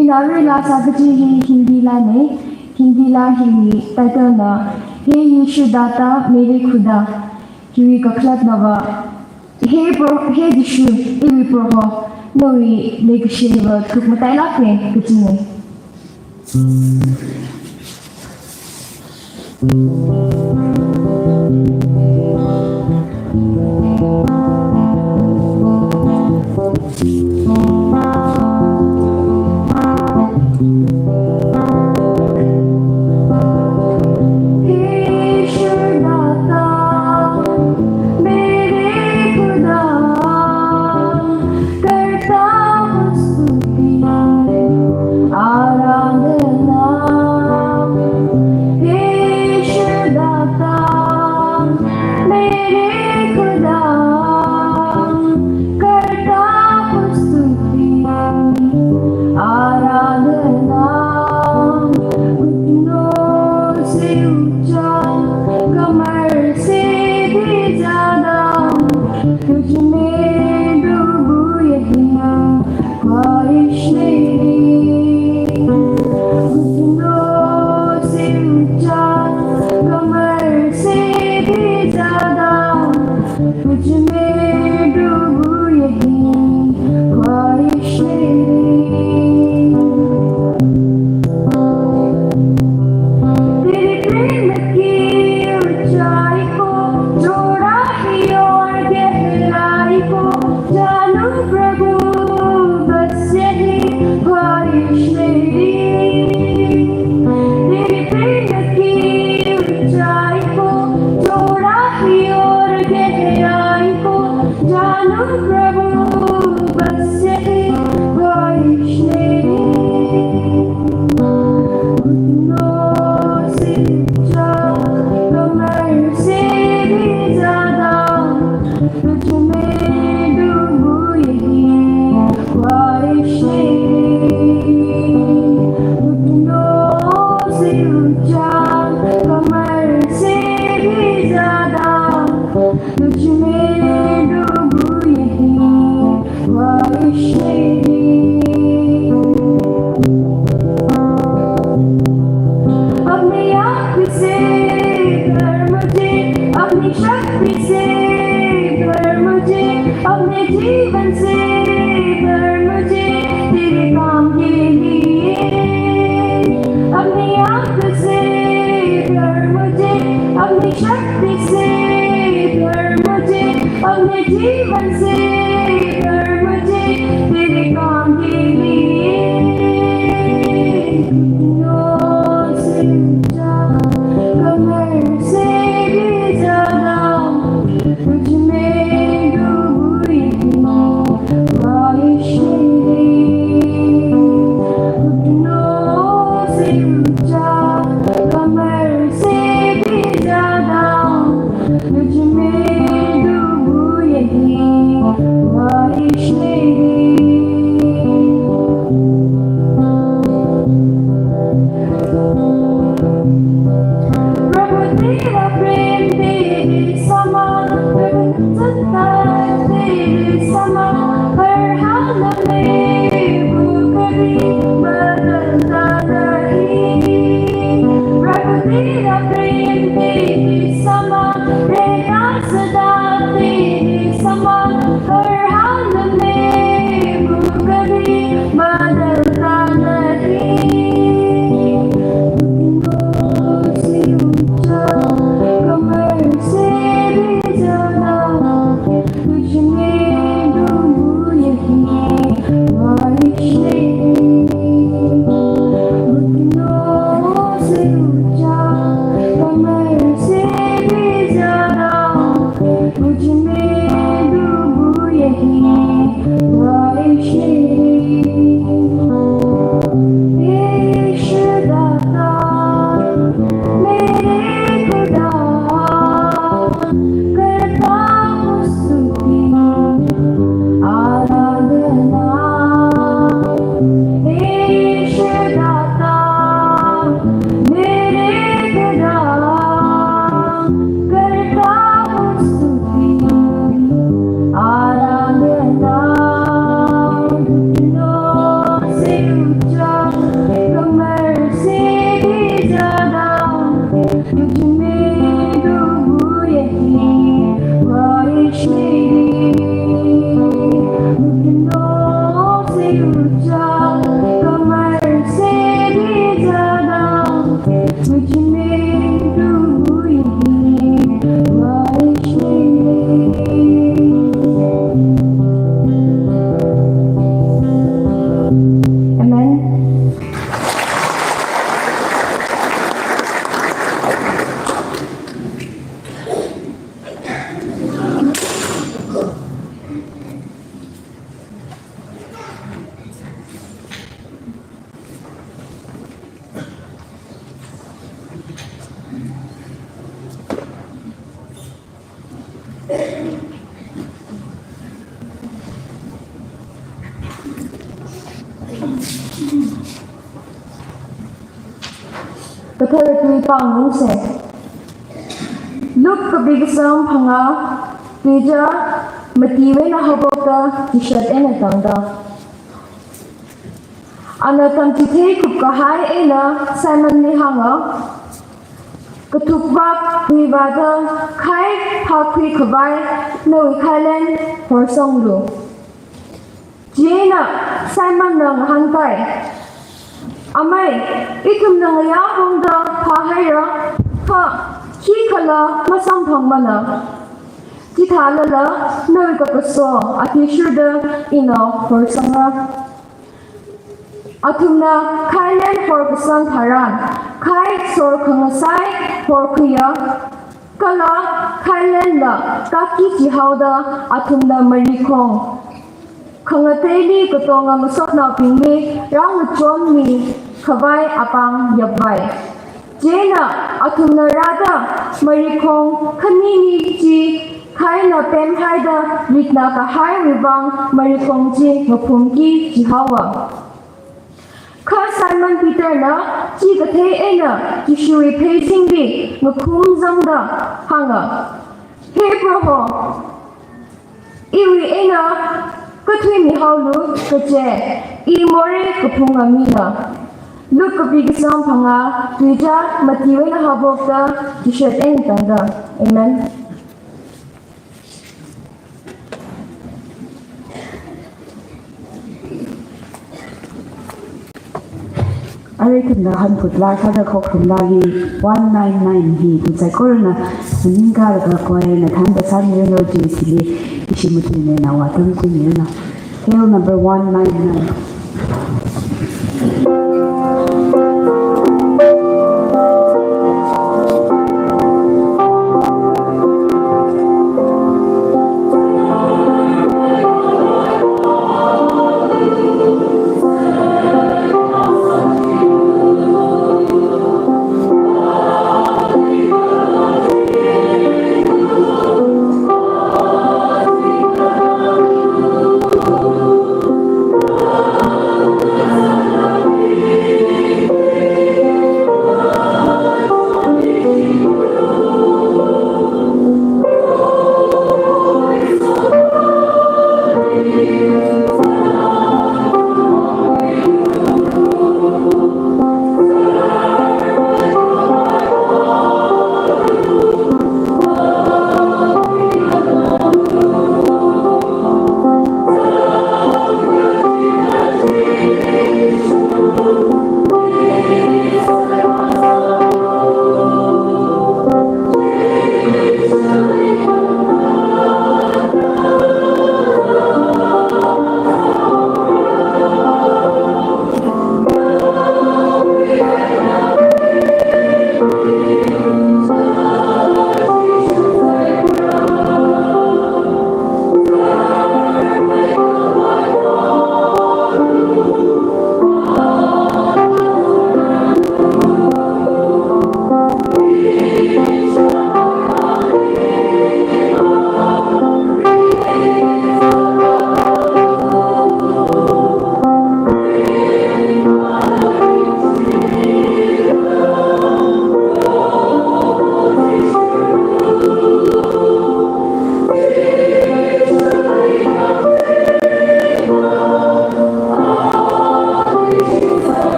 Ina rila sā kaji hi Hindi lāna, Hindi lā hili title na He Yeshu Data Mere Khuda, hiwui kakhalatnava, He Pro-, He Jishu, iwui Proho, nawui leikashiva thukmatailāka kajina. आराधना, घुटनों से ऊंचा, कमर से भी ज्यादा, तुझ में डूबूं यही ख्वाहिश मेरी। घुटनों से ऊंचा, कमर से भी ज्यादा, तुझ में डूबूं यही ख्वाहिश मेरी। तेरे प्रेम की ऊंचाई को, चौड़ाई और गहराई को जानूं प्रभु, बस यही ख्वाहिश मेरी। तेरे प्रेम की ऊंचाई को, चौड़ाई और गहराई को जानूं प्रभु, बस यही ख्वाहिश मेरी। घुटनों से ऊंचा, कमर से भी ज्यादा, तुझ में डूबूं यही ख्वाहिश मेरी। घुटनों से ऊंचा, कमर से भी ज्यादा, तुझ में डूबूं यही ख्वाहिश मेरी। अपनी आँख से भर मुझे, अपनी शक्ति से भर मुझे, अपने जीवन से भर मुझे तेरे काम के लिए। अपनी आँख से भर मुझे, अपनी शक्ति से भर मुझे, अपने जीवन से भर मुझे तेरे काम के लिए। घुटनों से ऊंचा, कमर से भी ज्यादा, तुझ में डूबूं यही ख्वाहिश मेरी। घुटनों से ऊंचा, कमर से भी ज्यादा, तुझ में डूबूं यही Kathara tui pāngarumsa. Luke kapi kasang phangā, tuizā matiwui eina haophokta chishat eina tangda. Ana tamchithei kupkahai eina Simonli hānga, "Kathukvak tuivāda khai phākhuikhavai nawui khailen horsanglu." Chieina Simonna ngahānkai, "Amai, ithumna ngayā pongda phāhaira, kha khikhala masamphangmana. Chithālala nawui kakaso athishurda ina horsangra." Athumna khailen horkasang tharan, khai sor khangasai horkhuiya, kala khailenla kaki chihaoda athumna marikhong khangateili katonga masotnaobingli rāngachonmikhavai apāng yapvai. Chieina athumna rāda marikhong khanini chi khaina pemhaida ritna kahaiwui vang marikhong chi ngaphumki chihaowa. Kha Simon Peterna chi kathei eina Jishuwui pheisingli ngakhumzangda hānga, "He Proho, iwui eina kathuimihaolu, kaje i morei kaphunga mina." Luke kapi kasang phangā, tuizā matiwui eina haophokta chishat eina tangda. Amen. Arui ithumna hanphut laa sāda khokharum laagi one nine nine hi ithum saikorana maningkalaga choirna thānda sāmiranu, chi chili ishi matuinao atam khuimiranu. Hymn number one nine nine.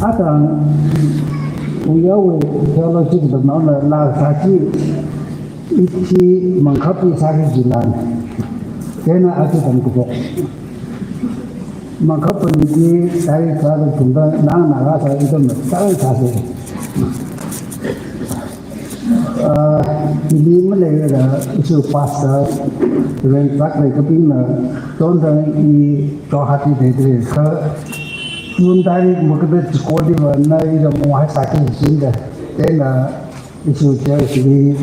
Ata, uyawui theology katamnaona laa sāki, Ithi Mangkhap hi sāki jilan. Chieina aja tamkhuiphok. Mangkhap pāni hi tai sāda thumda nang naga sā ithumna tai sāsa. Ah, ili maleila ishi pastor, Reverend Zaklei Kapingna, tonda i Guwahati deidalei kha, June tarik makada chikoliva na ira mohai sāki jinda, chieina ishi church li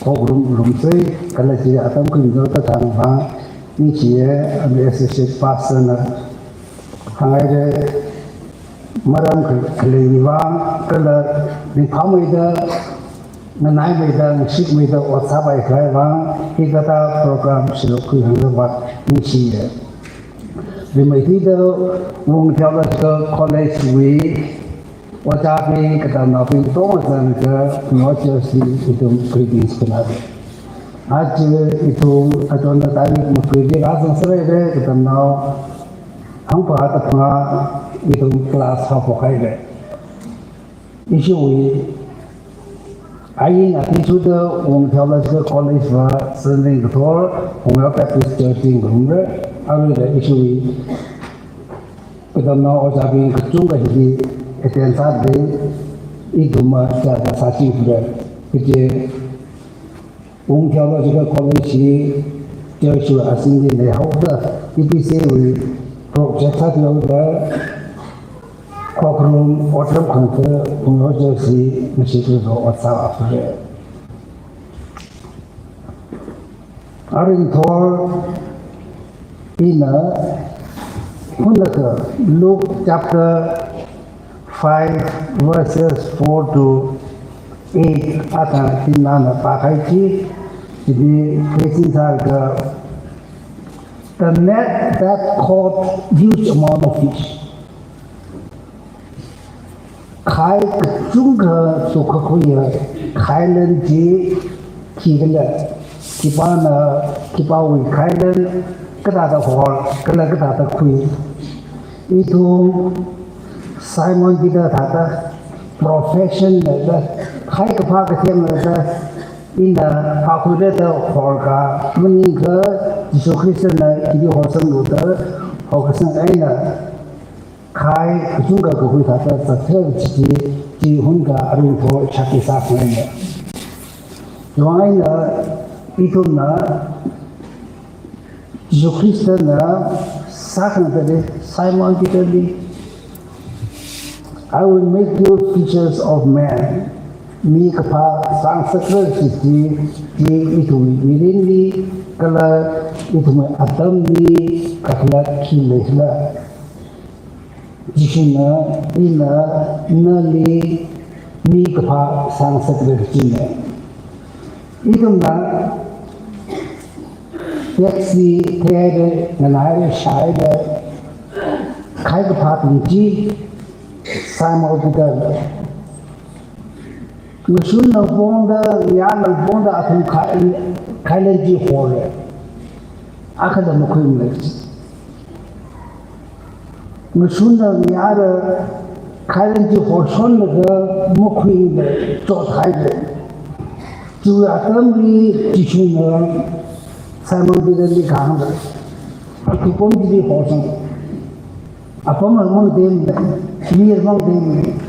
khokharum rumsei, kala chi atam khuido kathang vang, ningshiya, ami associate pastor na hānghaira, maram kha-, khalei vang, kala ringphāmeida, nganaimeida, ngashitmeida, ot sāpai khavai vang, hikathā program silo khuihāngda vang, ningshiya. Rimeithuida Wung Theological College wui ojābing, katamnaobing, tongzang kha, New Jersey, ithum greetings khana. Aja ithum, aja na tarik makhuili rāzang sāhaira, katamnao hangphangā phangā ithum class haophok haira. Ishiwui ain athishurda Wung Theological College va Senring kathor, Hungyo Baptist Church li ngarumra, aruila ishiwui katamnao ojābing kachungkha hili attend sāda, ithumna chāda sāchingkhuira. Kaje Wung Theological College hi church wui azingli leihaoda, E B C wui project sāthuihaoda, khokharum otram khangkha Wung Theology hi ngashitlu ot sāhaira. Aringthor ina hunakha Luke chapter five verses four to eight ata tinana pākahai chi, chili facing sālaga, the net that caught huge amount of fish. Khai kachungkha tukkakhuiya khailan chi khikhala, khipāna, khipāwui khailan kathāda hor, kala kathāda khui. Ithum Simon Peter thāda profession na da, khai kaphā kathemna da, ina phākhuira da horkha, maningakha Jesu Khristana ili horsanglu da horkasang eina, khai kachungkha kakhui thāda zathar chi, chi hunakha aringthor shākhi sākhangaina. Chiwuivang eina ithumna Jesu Khristana sākhangatei Simon Peter li, "I will make you fishers of men." Mi kaphā sāngasakra chi chi, chi ithum mirinli kala ithum atamli kakhalat khi leikhala. Jishuna, ina nali mi kaphā sāngasakra kajina. Ithumna taxi, theida, nganaira, shāhaida, khai kaphā athum chi, Simon Peter na. Ngashunla pongda, ngayāla pongda athum khai, khailan chi horra. Akhala makhuimana. Ngashunla ngayāla khailan chi horshonlaga makhuimana, chothaira. Chiwui atamli Jishuna Simon Peter li kahāngda, athum apam chili horsang. Apam mang deng, mir mang deng.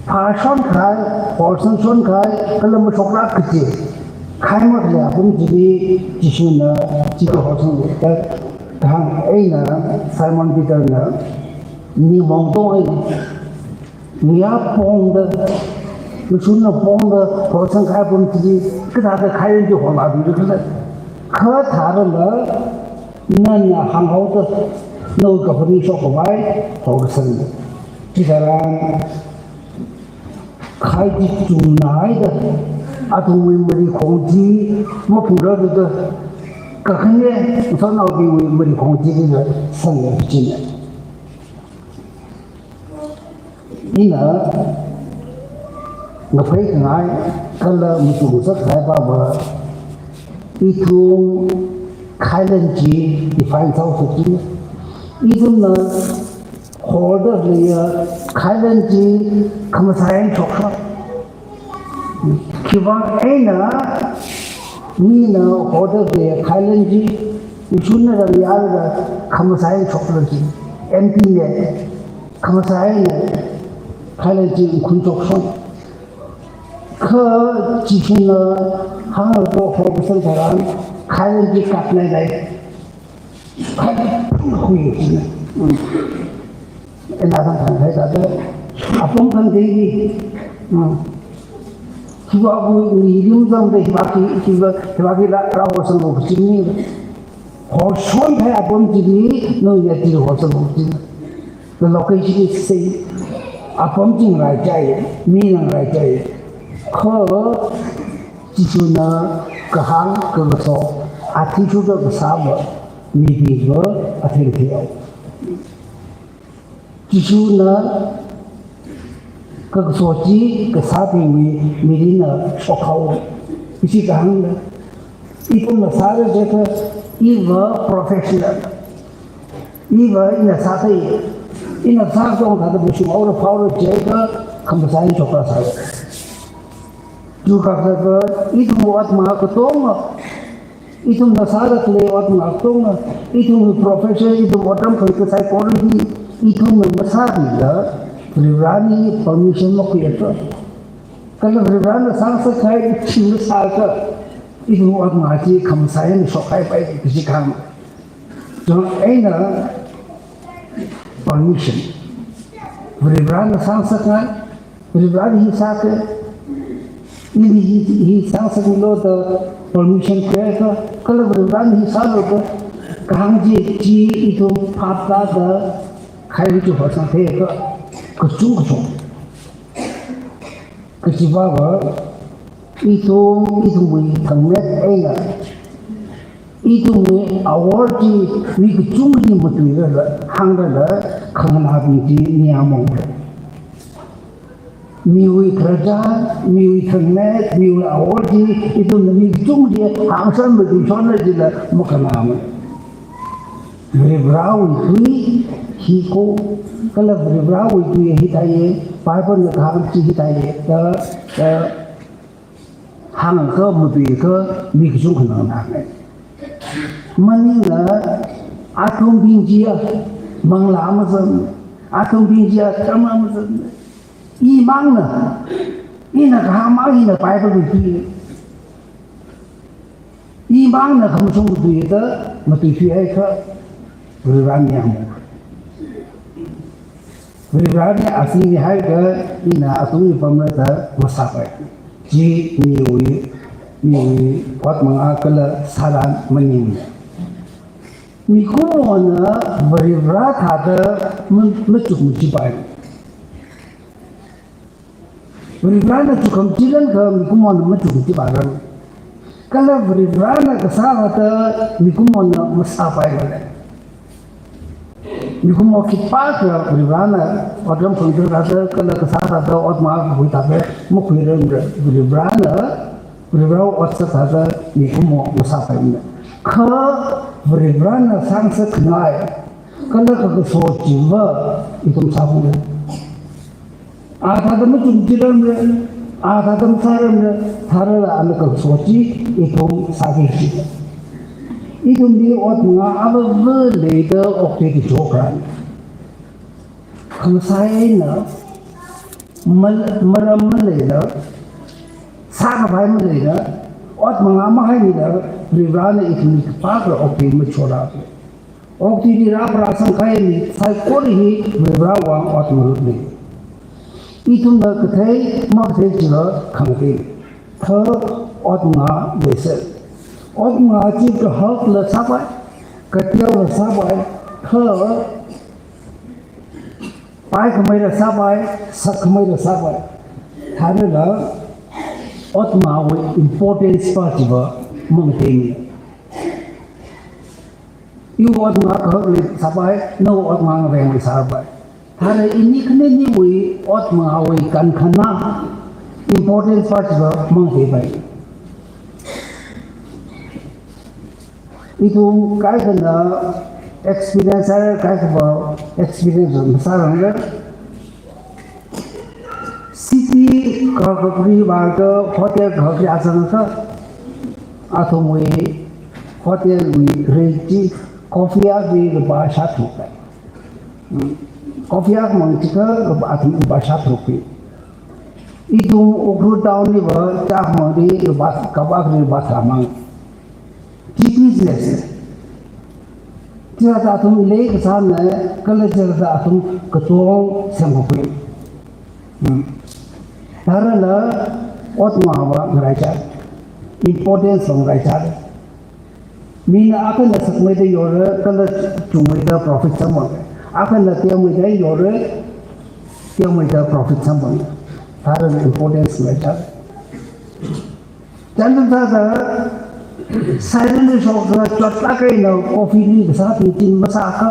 Phāshon kahai, horsang shon kahai, kala mashokra kachi. Khai makhalei apam chili Jishuna chili horsang da kahāng eina Simon Peter na mi mongtong eina, ngayā pongda, ngashunla pongda horsang kahai apam chili kathāda khailan chi horla bira khala. Kha tharala, nana hānghaoda, nawui kaphaning shokkhavai horkasang. Chitharan khai chi chungnahaida, athumwui marikhong chi maphungrarda, kakhane ngasotnaobingwui marikhong chili sangla kajina. Ina ngaphei khangai kala machuk ngasak khangai pāva, ithum khailan chi define sāhaosa kajina. Ithumna horda leiya khailan chi khamasai eina shokra. Khiwuivang eina mina hoda khalei khailan chi, ithumna ram yālaga khamasai shokra chi, empty net, khamasai eina khailan chi khun chokshon. Kha Jishuna hānglaga hokasang tharan khailan chi katnai nai. Khailan hui china. Ina thang thang hai thāda. Apam thang dei ni. Hiva bu ni lim zang dei hiva ki, hiva, hiva ki la, la hosanglo chini. Hoshon thai apam chini, no ya ti hosanglo chini. The location is same. Apam chi ngarāichai, mi ngarāichai. Kha Jishuna kahāng kakaso, athishurda kasāva, mibingva athei thei haowa. Jishuna kakaso chi kasābingwui mirinna shok haowa. Ishi kahāngna, ithumna sāra jiakha, iva professional. Iva ina sāthei, ina sāzang thāda mashungra phaora jiakha, khamasai shokra sāra. Chiwui kakhalatva, ithum ot mangā katonga, ithumna sāda khalei ot mangā katonga, ithumwui profession, ithum otram khalei kasai kori hi, ithumna masāthei la, Varivarāli permission makhuiakha. Kala Varivarāna sāngasakhai chi masāakha, ithum ot mangā chi khamasai eina shokhaipai kaji kahāng. Chang eina permission. Varivarāna sāngasakngai, Varivarāna hi sāke, ili hi, hi sāngasakmilu da permission khuiakha, kala Varivarāna hi sālu da, kahāng chi, chi ithum phap tāda, khai ri chu hosang theiakha, kachung kachung. Kachiva va, ithum, ithumwui thangmet eina, ithumwui awor chi mi kachungli matuirala, hāngrala, khanganābing chi ningyāng mamongra. Miwui khararchan, miwui thangmet, miwui awor chi, ithumna mi kachungli hāngshon matuishonra jila makhanāmana. Varivarāwui tui hi ko, kala Varivarāwui tui hi thāi, Bible na kahāng chi hi thāi, da, da, hāngakha, matuiakha, mi kachungkhana nganāngai. Maningla, athumbing chiya, manglā mazang, athumbing chiya, dharma mazang. Imangna, ina kahāng mang hina Bible wui tui. Imangna khamashung tui da, matuithuihaiakha, Varivarāna yangmo. Varivarāna asini haiakha, ina atungli pamra da masāpai. Chi miwui, miwui ot mangā kala sāran maning. Mikumona Varivarā thāda ma-, machuk machipai. Varivarāna chukham chilankha mikumona machuk machipaira. Kala Varivarāna kasā thāda mikumona masāpaimana. Mikumo khipākha Varivarāna otram phangda thāda kala kasā thāda ot mangā kakhui thāda makhuirarmara. Varivarāna, Varivarāwui otsak thāda mikumo masāpaimana. Kha Varivarāna sāngasakkhangai, kala kakaso chiva ithum sāphungra. A thāda machuk machiramra, a thāda masāramra, tharala ana kakaso chi ithum sāki chi. Ithumli ot mangā avāva leida okthuida chokra. Khamasai eina, mal-, maram maleila, sākapai maleila, ot mangā mahaimila, Varivarāna ithumli khipākha okthui machora. Okathuili rāpharāsangkahai mi saikora hi Varivarāwui vang ot ngarutna. Ithumna kathei makathei chila khangatei. Kha ot mangā leisa. Ot mangā chi kahakla sāpai, kateola sāpai, kha paikhameila sāpai, sakkhameila sāpai. Tharala ot mangāwui importance pa chiva mangateimana. Iwui ot mangā kahakli sāpai, nawui ot mangā ngavenglui sāpai. Thāda ini khaniniwui ot mangāwui kankhana importance pa chiva mangateipai. Ithum kaikhana experience sāra, kaikhava experience masārangla. City Kahak kri vālaga hotel kahak kri azanglaga, athumwui hotel wui rate chi coffee akhali lupā shātharuk. Hmm. Coffee akhamang chikha lupā, athum lupā shātharuk pi. Ithum Ukhrul town liva chā akhamangli lupā, cup akhali lupā tharāmang. Chi business. Chithāda athum leikasāna, kala chithāda athum katong semkakhui. Hmm. Tharanla ot ngava ngaraichāda, importance va ngaraichāda. Mina akhana sakmeida yora, kala chungmeida profit samphanga. Akhana teomeida yora, teomeida profit samphanga. Tharan importance ngaraichāda. Chānjam sāda, siren shokda chotlāk eina coffee li kasā tingting masākha.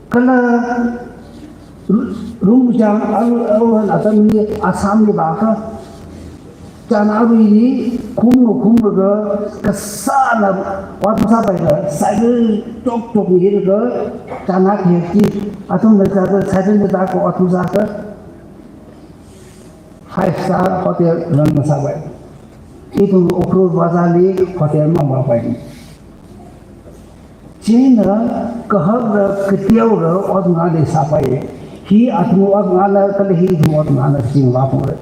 Kala ru-, rumchang aru, aruihon atamli Assam li vākha. Chānā aruili khum khumlaga kasāna ot masāpaila siren chok chok milaga chānā khayakki. Athumna sāda siren sāda ko athum sākha. Five star hotel run masāpai. Ithum Ukhrul bazar li hotel mavāpai. Chieina kahakla kateola ot ngana sāpai. Hi athum ot ngana kala hi ithum ot ngana ching vāphalungra.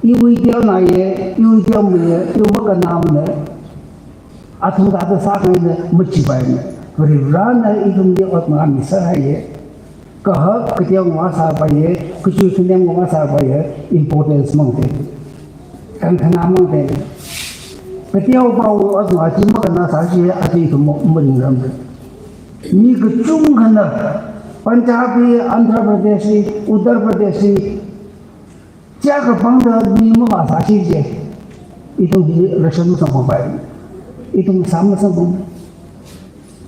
Iwui teonaya, iwui teomaya, iwui makanamana. Athum thāda sākhangaina machipaimana. Varivarana ithumli ot ngami sāhaiya. Kahak kateo ngasāpaiya, kachui kanem ngasāpaiya, importance mang te. Khankhana mang te. Kateopawui ot ngachi makana sāshi aja ithum maringramra. Mi kachungkhana Punjab li, Andhra Pradesh li, Uttar Pradesh li, chiyākha pāngda mi mavāsāshi je. Ithum hi ration masamphangpai. Ithum sam masamphang.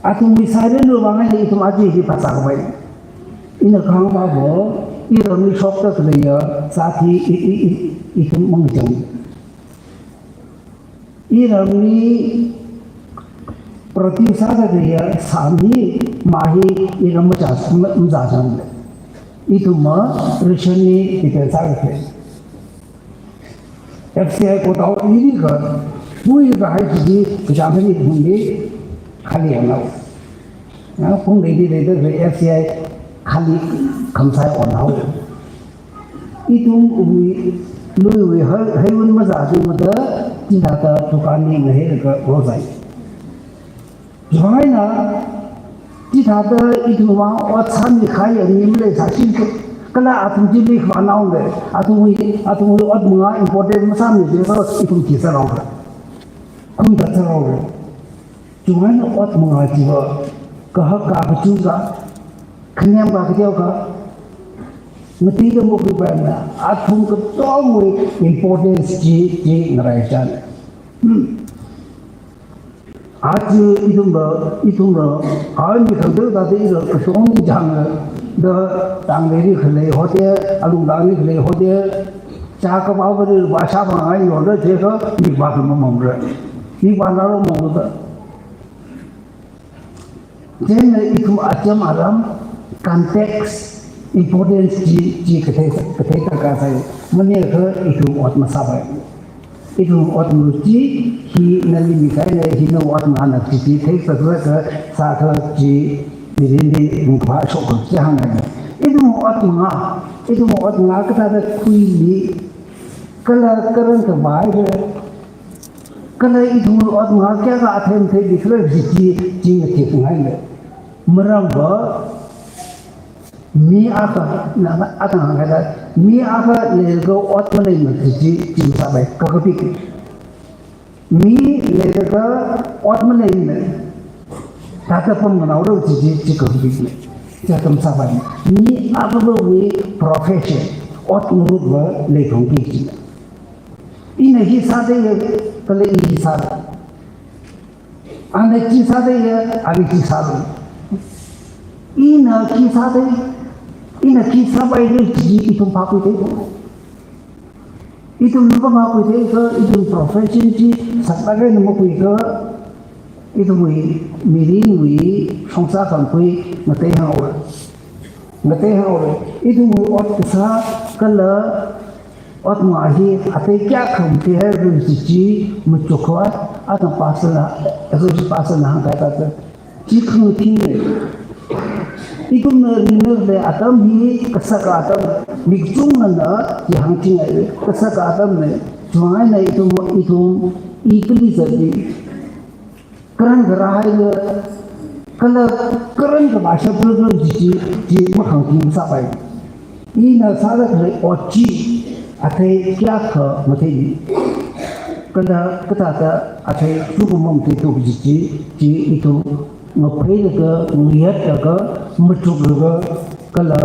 Athumwui siren wui vang eina ithum aja hi phasā kapai. Ina kahāng pavo, iramli shokda khaleiya sāthi i, i, i, ithum mangchang. Iramli produce sāda khaleiya sāmi mahi iram macha, ma-, mazāchang. Ithumva ration li depend sāda khalei. F C I quota ili kha, pui kahai chi kachāng khani phungli khali yanglo. Na phungli di leida khalei F C I khali khamsai onhao. Ithumwui, luiwui hai, haiwun mazāsangmada, chithāda dukan li ngahailaga rosai. Chiwuivang eina, chithāda ithumwui vang ot sāmi kahai mi maleisāshi, kala athum chili khavānaole, athumwui, athumwui ot manga important masāmi jikha ithum khi sāraora. Khumda sāraora. Chiwuivang eina ot manga chiva, kahak ka kachung ka, khanem ka kateo ka, ngateida makhuipaimana, athum katongwui importance chi, chi ngaraichāna. Hmm. Aja ithumva, ithumva, army khangatei thāda ila kashong ningchāngda, tangleili khalei hotel, alungtangli khalei hotel, chā kapao kali lupā shāphang ngai yorda jikha, mipā khamamamra. Mipāna ro mongda. Chieina ithum acham aram, context, importance chi, chi kathei, kathei darkar sai. Maningakha ithum ot masāpai. Ithum ot ngaruchi, hi nali mikahaina, hi nawui ot ngana chi chi theisaklaga sākhala chi, mirinli ringkaphā shokra chi hāngngai. Ithum ot nga, ithum ot nga kathāda khuili, kala karan khavai khala, kala ithum ot nga kayākha athei matheili khala chi chi, chi ngateikhangaina. Maramva, mi akha, na, na, akha hāngkahai, mi akha leilaga ot maleimana chi, chi masāpai, kakapik. Mi leilaga ot maleimana, thāda pamkhanaora chi, chi, chi kakapikna. Chithāda masāpai. Mi akhawui profession, ot ngarutva leithungki kajina. Ina hi sādalei, kala i hi sāda. Ana chi sādalei, ana chi sāda. Ina khi sādalei, ina khi sāpailei chi ithum phākhuithei. Ithum lupā phākhuithei kha, ithum profession chi saklāk eina makhuikha, ithumwui mirinwui shongza khankhui ngateihao. Ngateihao. Ithumwui ot kasā, Kala ot ngā hi athei kayākha matheihailu kaji chi machukhavai, athang pastor na, associate pastor na hāngkahai thāda, chi khangathingna. Ithumna ringlei atam hi kasaka atam, mi kachungana chi hāngchingai, kasaka atamna. Chivang eina ithum, ithum, i kali zatli, karan kharā haila, kala karan kavā shapra kaji chi, chi mahāngki masāpai. Ina sāda khalei ot chi athei kayākha matheili, kala kathāda athei kachungkha matheithu kaji chi, chi ithum ngapheilaga, ngayatlaga, machuklaga, kala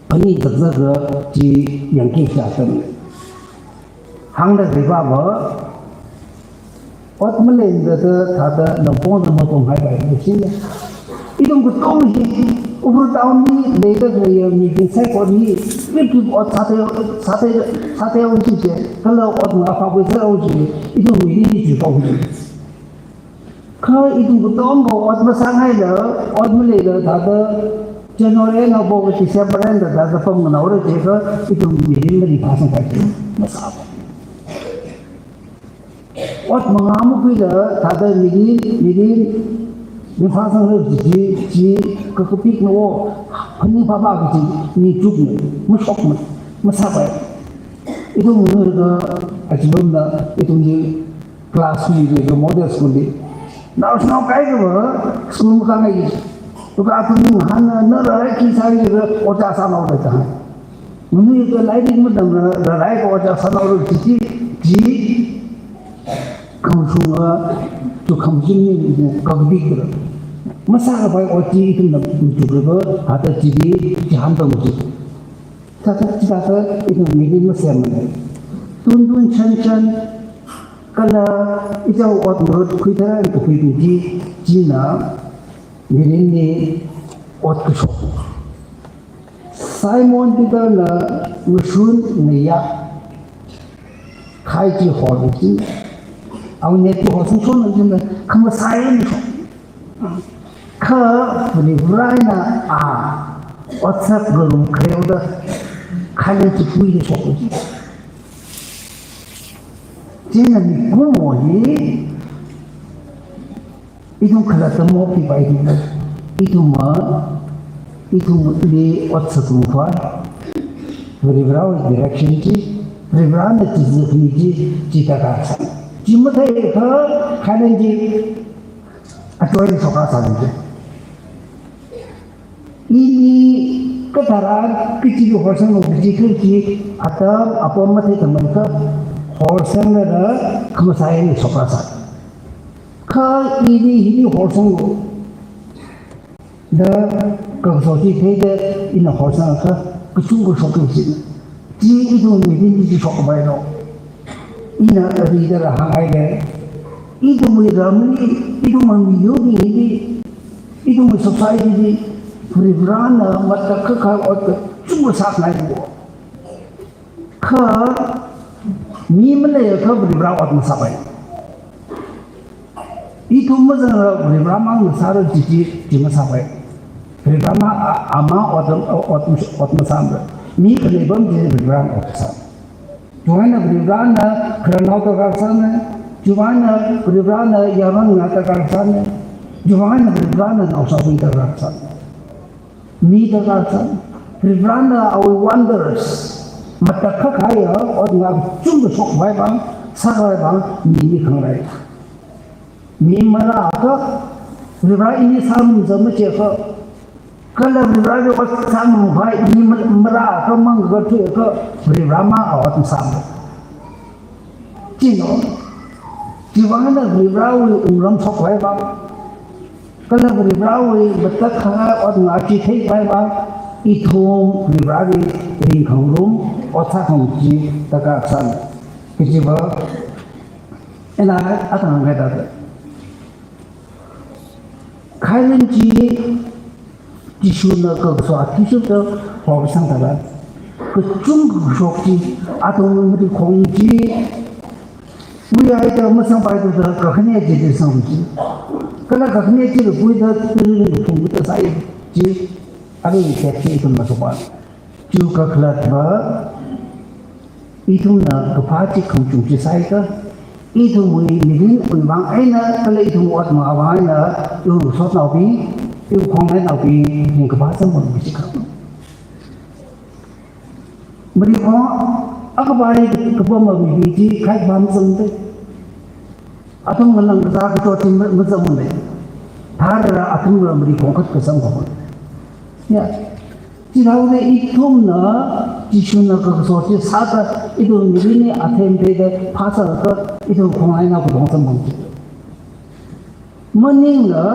phaning takzatlaga chi yangki kaji atam. Hāngda khalei pāva, ot maleimada thāda lampongda mapamhaipai, machina. Ithum katonga hi, Ukhrul town li leida khalei mibing saikora hi, rip rip ot sāthei, sāthei, sāthei haowa chi, kala ot ngā phākhui sāhaowa chi, ithum mirin hi chuihaowa chi. Kha ithum katonga ot masāngaila, ot maleila thāda January eina October, December eina thāda pamngahaora jiakha, ithum mirin mari phāsangpai chi masāpai. Ot mangā makhuila thāda mirin, mirin, mi phāsangra kaji chi, chi kakapikna o, phaning phāphā kaji chi, mi chukna, mashokna, masāpai. Ithum ngarāka, aja pamna, ithum hi class three li, model school li. Naoshinao kaikhava school makāngai. Tuka athum ngahānna, na rārai khi sāi jiakha ojā sānaora da hānga. Nganuiakha lairik matamra, rārai kha ojā sānaora chi chi, chi khamashunga, tu khamashung ni kakapikra. Masākapai ot chi ithumna machuklaga, hithāda chili, chihān tangchi. Thāda, chithāda ithum mirin masemmanei. Tuntun chanchan, kala ithum ot ngarut khuitharan kakhui kaji, china mirinli ot kashok. Simon Peter na ngashun ngayā khai chi hor chi, awui net chi horsangshonna china, khamasai eina shok. Kha Varivarana a otsak ngarumkhareo da khailan chi puida shok chi. China mikumo hi ithum khalatta maokthuipai ithumna. Ithumva, ithumli otsak ngarumkhavai, Varivarawui direction chi, Varivarana chi zikni chi, chi darkar sāi. Chi matheiakha khailan chi achoi eina shokrāsāi. Ili katharan kachili horsanglu kaji kaji atam apam matheithamanei kha, horsanglaga khamasai eina shokrāsāi. Kha ili hili horsanglu da kakaso chi theida ina horsangakha kachungkha shokki kaji. Chi ithum mirinli chi shokpailo. Ina arida rāhāngngaile. Ithumwui ramli, ithumwui miyurbingli, ithumwui society li, Varivarana matakhak kahai ot kachungkha sāngailo. Kha mi maleiakha Varivara ot masāpai. Ithum mazangra Varivara mangna sāra chi chi, chi masāpai. Varivara mang a, amang ot, ot, ot masāmara. Mi khalei pam chi Varivara ot sā. Chivang eina Varivarana khararnao darkar sāna, chivang eina Varivarana yaron ngarā darkar sāna, chivang eina Varivarana naoshinao darkar sāna. Mi darkar sāna, Varivarana awui wonders, matakhak kahai ot ngarā kachungkha shokhavai vang, sākhavai vang, mi mikhangarai. Mi marāakha, Varivara ini sāngarumsa machiakha, kala Varivarali ot sāngarumkhavai ini ma-, marāakha, mangkakathuiakha, Varivara mang a ot masāmara. China, chivang eina Varivarawui wungram shokkhavai vang, kala Varivarawui matakhak kahai ot ngarā chi theikhavai vang, ithum Varivarali ringkhangarum, ot sākhangarum chi darkar sāna. Kajiva, ina athang hāngkahai thāda, khailan chi Jishuna kakaso athishurda horsang tharan, kachungkha kashok chi, athumwui marikhong chi wuihaida masangpaithuda kakhane chili sangchi. Kala kakhane chili puida tiring phungda sāi chi, arui step chi ithum mashokpa. Chi Chiwui kakhalatva, ithumna kaphā chi khamachung chi sāakha, ithumwui mirinwui vang eina kala ithum ot mavang eina iwui sotnaobing, iwui khongnainaobing ringkaphā samphang chi kha. Marikhong akhavai kapam mamipi chi khai pam zangde. Athum ngalang kazā kachot chi ma-, mazangmane. Tharara athumla marikhong khat kasam khavai. Ya. Chithāda ithumna, Jishuna kakaso chi sāda, ithum mirinli athei matheida phāsālaga, ithum khongnainao katong samphang chi. Maningla,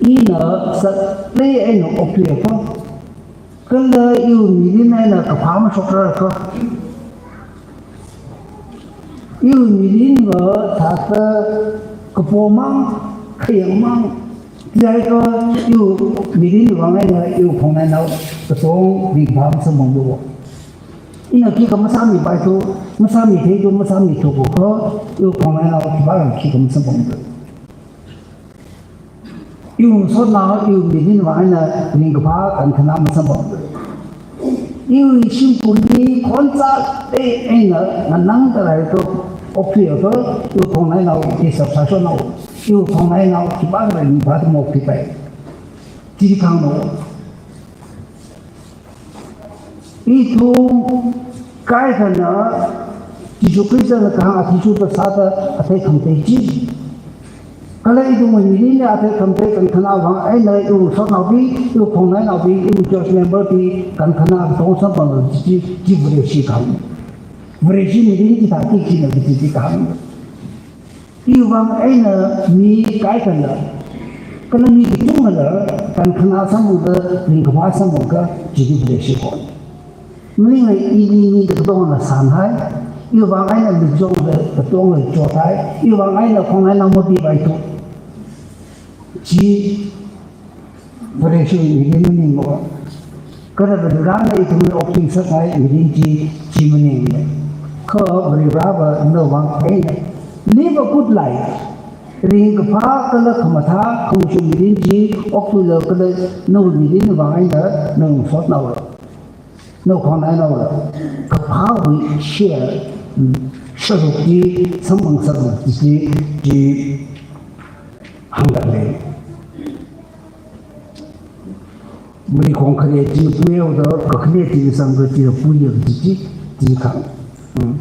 ina saklei eina okthuiakha, kala iwui mirin eina kaphā mashokrarkha, iwui mirinva thāda kapomang, khayangmang, chithākha iwui mirin vang eina iwui khongnainao katong ringphā masamphanglu. Ina khikha masāmipaithu, masāmitheidu, masāmithuakha, iwui khongnainao khipākha khikha masamphanglu. Iwui sotnao, iwui mirin vang eina ringkaphā kankhanā masamphang. Iwui shimkhurli khon sālei eina nganangda laiakha, okthuiakha, iwui khongnainao, i sāshonao, iwui khongnainao khipākha ringphāda maokthuipai. Chili kahāngna. Ithum kaikhana Jishu Khristana kahāng athishurda sāda athei khamatei chi. Kala ithumwui mirinli athei khamatei kankhanā vang eina iwui sotnaobing, iwui khongnainaobing, iwui church memberbing kankhanā katong samphanglu chi, chi Vareshi kahāng. Vareshi mirin chithāki kajina kaji chi kahāng. Iwui vang eina mi kaikhana, kala mi kachungkhala kankhanā samphangda ringkaphā samphangakha chili Vareshi khon. Maningla ili mida katongla sanhai, iwui vang eina mi kachungkhala katongla chothai, iwui vang eina khongnainao mapipaithu. Chi Vareshiwui mirin maningmana. Kha Varivarana ithumli okthuisakngai mirin chi, chi maningne. Kha Varivarava nawui vang eina live a good life. Ringkaphā kala khamathā khamashung mirin chi okthuilu kala nawui mirin vang eina nawui sotnaola, nawui khongnainaola kaphāwui share, mm, sharuk chi samphangsaklu chi, chi hāngda lei. Marikhong khare chi puihaoda, kakhane chi sangda chi puiya chi chi, chi kahāng. Hmm.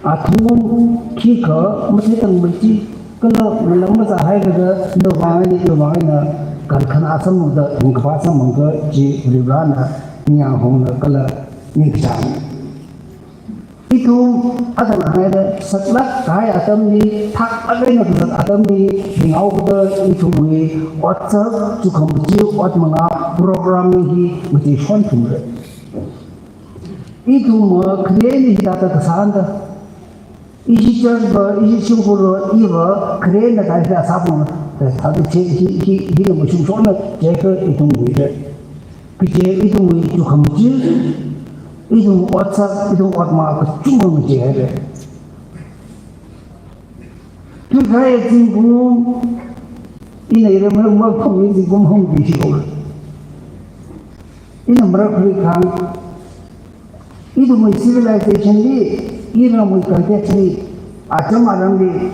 Athum khikha matheitangmei chi, kala ngalang mazāhailaga, nawui vang eina, iwui vang eina kankhanā samphangda, ringkaphā samphangakha chi Varivarana ningyāng hongna kala ningkachāng. Ithum atam hāngda saklāk kahai atamli, thaklāk eina kazat atamli, ringhaoda ithumwui otsak, chukhamachi, ot mangā, programming hi machishon thumra. Ithum, uh, khare ni hithāda kasāna da. Ishi church va, ishi shimkhur va, iva khare na kaida sāpam, thāda chi, hi, hi, hina mashungshonna jiakha ithum wuira. Kaje ithumwui chukhamachi, ithum otsak, ithum ot mangā kachungkha machihaira. Thuikahai zingkum, ina ira marak marak phungmi zingkum hungbi shi haora. Ina marak khuikahai, ithumwui civilization li, iramwui context li, acham aramli,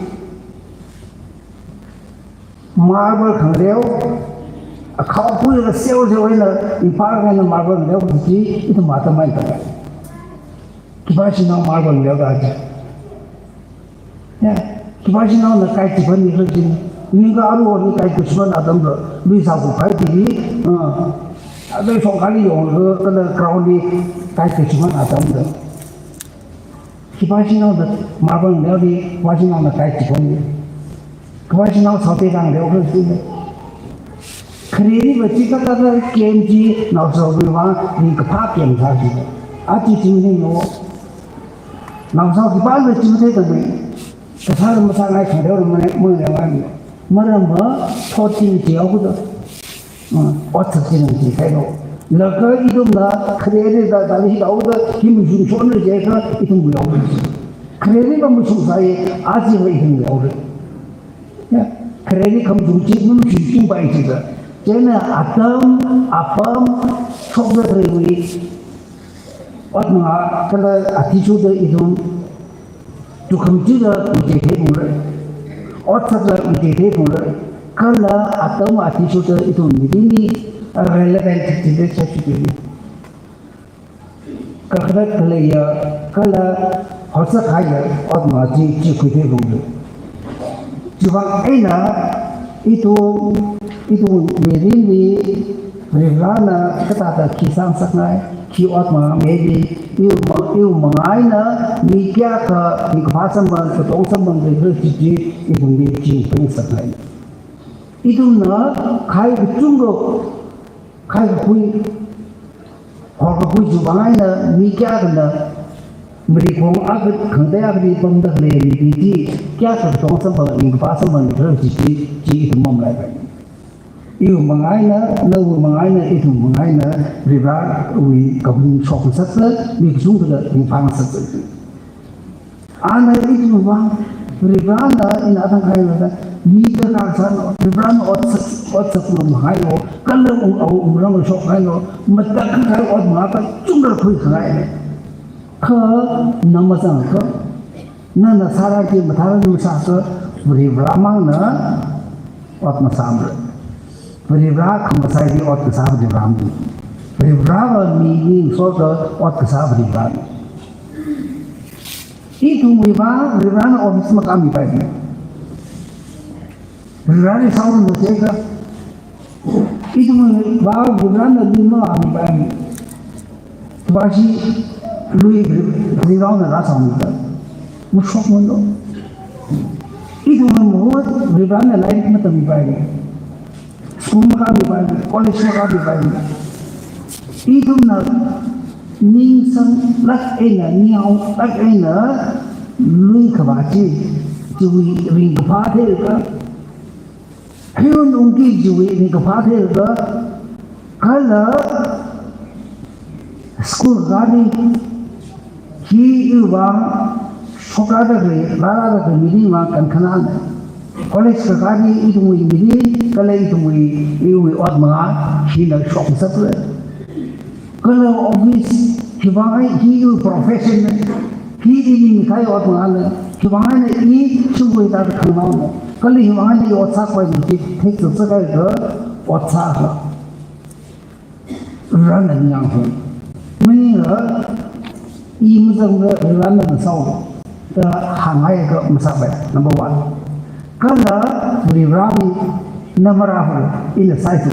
marble khangareo, akhao pui la seo seo eina, Imphal eina marble khangareo kaji chi, ithum atam eina tangda. Khipāshinao marble khangareo kaji. Ya, khipāshinaona kai chiphan ni kharjin. Ningkha aruihon kai kachiphan atamda, luisā kuphai tili, ah, adai shongkali yonglaga, kala ground li kai kachiphan atamda. Khipāshinaona marble khangareoli, khipāshinaona kai chiphan ni. Khipāshinao saote khangareo kharjin. Khareli va chi kathāda kem chi naosawui vang ringkaphā kem sā chi. Achi chi maninglo. Naosao khipāna chi matheitangmei. Kasā masāngai khangareo ma, maningmei. Maramva thot chi chihaoda. Hmm, otsak chi nang chi khailo. Laga ithumna khareli da, da hi haoda, hi mashungshonna jiakha ithum haora. Khareli va mashungsai, achi va ithum haora. Ya, khareli khamashung chi mashungpai chi da. Chieina atam, apam, shokda khaleiwui ot mangā kala athishurda ithum tukham chida miteithei phungra. Ot sāda miteithei phungra. Kala atam athishurda ithum mirinli relevant chida chachukili. Kakhalat khaleiya kala hotsākhaiya ot mangā chi, chi khuithei phungra. Chiwui vang eina ithum, ithum mirinli Varivarana kathāda khi sāngasakngai, khi ot mangā mili, iwui ma-, iwui mangā eina mi kayākha ringkaphā samphang, katong samphang leikhala chi chi ithumli chi pheisāngasakngai. Ithumna khai kachungkha, khai kakhui, hor kakhui chiwui vang eina mi kayākhana marikhong akha khangatei akhali pamda khalei mili chi kayākha katong samphang, ringkaphā samphang leikhala chi chi, chi ithum mamalaipai. Iwui mangā eina, nawui mangā eina, ithum mangā eina, Varivarawui kaphaning shokngasaksa, mi kachungkhala ringphāngasaksa. Ana ithumwui vang, Varivarana ina thang khaila da, mi darkar sālu, Varivarana ot sā, ot sālu mahailo, kala ung, ung, ungram shokhailo, matakhak kahai ot mangā kachungkha khuikhangaina. Kha na mazangakha, nana sāra chi mathālāk masāakha, Varivaramangna ot masāmara. Varivara khamasai chi ot kasā Varivaramang. Varivarava mi, mi ngasoda ot kasā Varivaramang. Ithumwui vang Varivarana office makāmipai. Varivarali sāhaolu jiakha, ithumwui vang Varivarana lui makāmipai. Tuashi lui Varivarana rāsāmida mashokmano. Ithumwui mahut Varivarana lairik matammipai. School makāmipai, college makāmipai. Ithumna ningsanglāk eina, ninghaolāk eina lui khavā chi, chiwui ringkaphā theiakha, heihon ungki chiwui ringkaphā theiakha, kala school kakāli, hi iwui vang shokrāda khalei, rārāda khalei mirin vang kankhanāna. College kakāli ithumwui mirin, kala ithumwui, iwui ot mangā, hina shokngasakra. Kala office, hiwui vang eina hi iwui profession na, hi ili mikahai ot mangāna, hiwui vang eina i shimkhur hithāda khangnaona, kala hiwui vang eina i ot sākhavai chi, theichak sākahai kha ot sākha. Varivarana ningyāng hung. Maningla, i mazangla Varivarana masāo, da hānghaiakha masāpai, number one. Kala Varivarali na marāhao, ina sāi tu.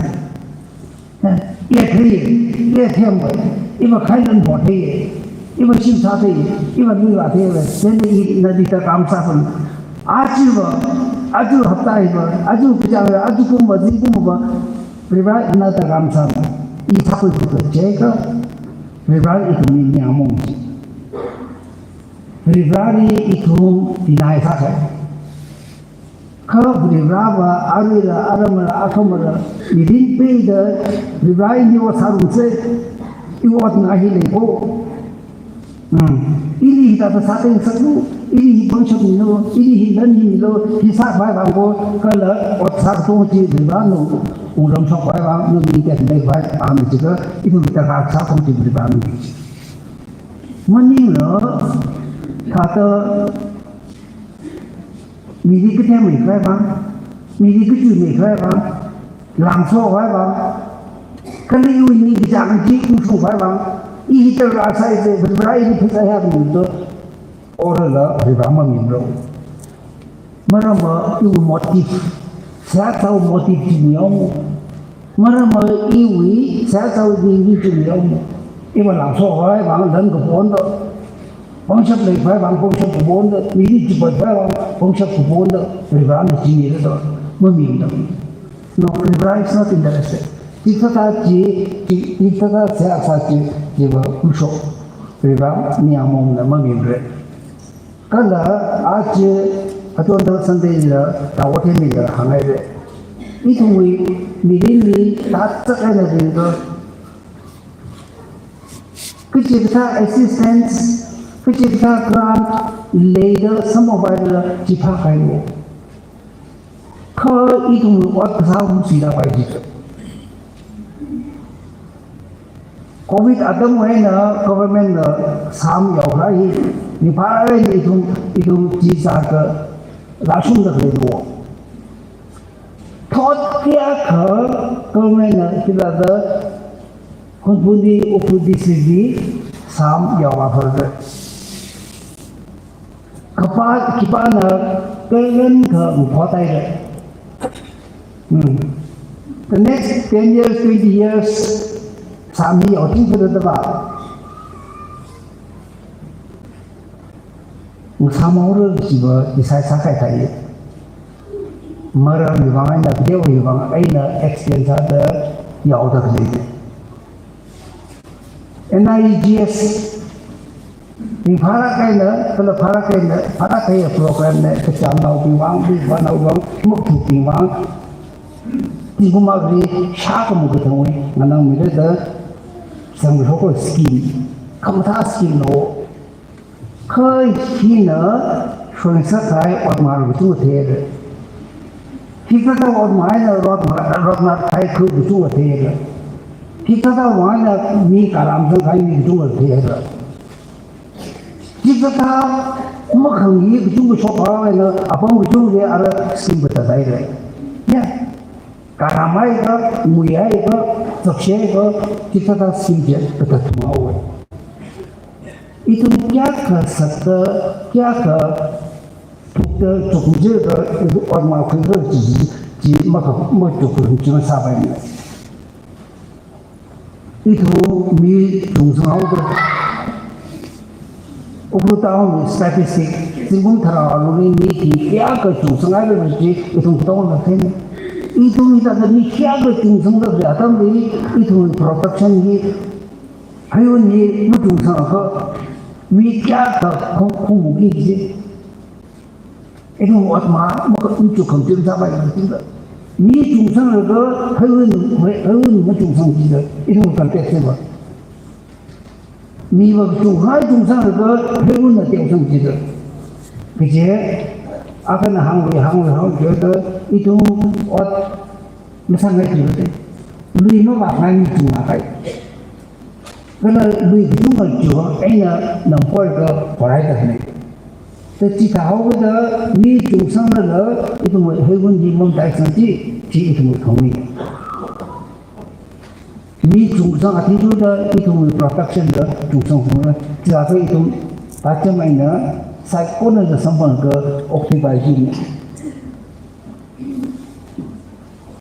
Eh, i thei, i thempai, iva khailan ho thei, iva shim sāthei, iva lui vāthei, then i nali darkar masāpam. Aja va, aja hapta va, aja kachāng va, aja kum va, zikum va, Varivara na darkar masāmara, i sākhui khuikha jiakha, Varivara ithumli ningyāng maungji. Varivarali ithum deny sākahai. Kha Varivarava, aruila, aramla, athumla, mirin peida, Varivara ini ot sārumsa, iwui otna hi lei ko. Hmm. Ili hithāda sātheingasaklu, ili hi pangshap milu, ili hi lan hi milu, hi sākhavai vang ko, kala ot sākatonga chi Varivarana wungram shokkhavai vang, na mi tekhameikhavai vang jiakha, ithum hithāda sākatonga chi Varivarana mi. Maningla, thāda mili kathemmeikhavai vang, mili kachuimeikhavai vang, langshokhavai vang, kala iwui ningkachāng chi ungshungkhavai vang, i hithāda rāsāi se, Varivara ili phasāi hāngda, orala Varivara mamimara. Maramva iwui motive, seihā sāwui motive chi mihaomo. Maramva iwui seihā sāwui ningli chi mihaomo. Iva langshokhavai vang lan kaponda, pangshap leikhavai vang pangshap kaponda, mili chiphatkhavai vang pangshap kaponda, Varivarana chi mira da, mamimada. No, Varivara is not interested. Hithāda chi, chi, hithāda seihā sā chi, chiva ungshok, Varivara ningyāng maungmana, mamimara. Kala aja atonda Sunday la, Tao themila hānghaira. Ithumwui mirinli thāda chak eina ringda, kachikathā assistance, kachikathā grant leida samphangpaila chi phākahai lo. Kha ithum ot kasā hum sida pai ji. Covid atam eina government na sāmiyao khalei hi, ringphālāk eina ithum, ithum chi sākha lashungda khalei lo. Thot kayākha government na hithāda Hunphunli, Ukhrul district li sāmiyao vāphalei. Khipā, khipāna karen kha mphot haira. Hmm. The next ten years, twenty years, sāmiyao ting phada daba. Masāmara chiva decide sākahai thai. Maramwui vang eina, kateowui vang eina extend sāda yaoda khalei. N I E G S, ringphālāk eina, kala phālāk eina, phālāk kahai program na, kachāngnaobing vang, ringphānaobing vang, mathubing vang, tingkum akhali shākha makathangwui nganāmira da, zangkashok scheme, khamathā scheme lo. Kha hina shonsa kahai otmar kachungkha theira. Hikathā otmar eina rotngar, rotngarkahai khu kachungkha theira. Hikathā vang eina mi karam sangkahai mi kachungkha theira. Hikathā makhangyi kachungkha shokhaowa eina apam kachungkha ara scheme kathā theira. Ya. Karam haiakha, ngui haiakha, zakshi haiakha, hikathā scheme chi kathā thumhaowa. Ithum kayākha sāda, kayākha thukda, chukmajada, ithum otmar khuida chi, chi makha, machuk khuida chi masāpaimana. Ithum mi chungsanghaoda. Ukhrul town statistic, zingkum tharā alungli mi khi kayākha chungsanghaira chi ithum katonga theina. Ithum hithāda mi kayākha chungsangda khalei atamli, ithum production hi, heiwun hi machungsangakha, mi kayākha khong, khongmuki chi. Ithum otmar, maka, machuk khamtim sāpai khamtim da. Mi chungsanglaga, heiwun, hei, heiwun machungsang chi da. Ithum context va. Miva chunghai chungsanglaga, heiwunna teosang chi da. Kaje, akhana hānglui, hānglui, hānglui da, ithum ot masāngai chi da. Lui mavāngai mi chungngai. Kala lui kachungkha chu eina namkhoiakha poraitakne. Ta chithāhaokida mi chungsanglala ithum heiwun hi mamataisang chi, chi ithum khami. Mi chungsang athishurda ithum production da chungsang sangla. Chithākha ithum tacham eina saikonada samphangakha okthuipai jine.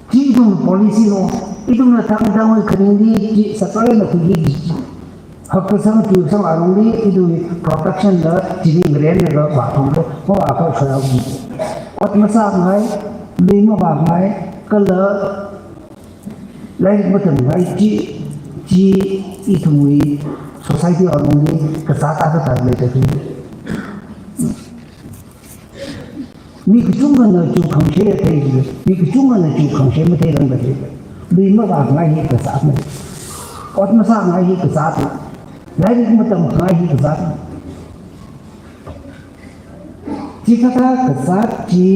Chi ithum policy lo, ithumna thang thangwui khaningli chi sākhala na khuiki chi. Hapkasang tuisang alungli ithum production la chili ngaren laga vāthumlo, mavākha shoyao chi. Ot masāngai, lui mavāngai, kala lairik matamngai chi, chi ithumwui society alungli kazāt akha tāda leida khalei. Mi kachungkhana chu khangashei thei, mi kachungkhana chu khangashei matheirangda lei. Lui mavāngai hi kazātna. Ot masāngai hi kazātna. Lairik matamngai hi kazātna. Chikathā kazāt chi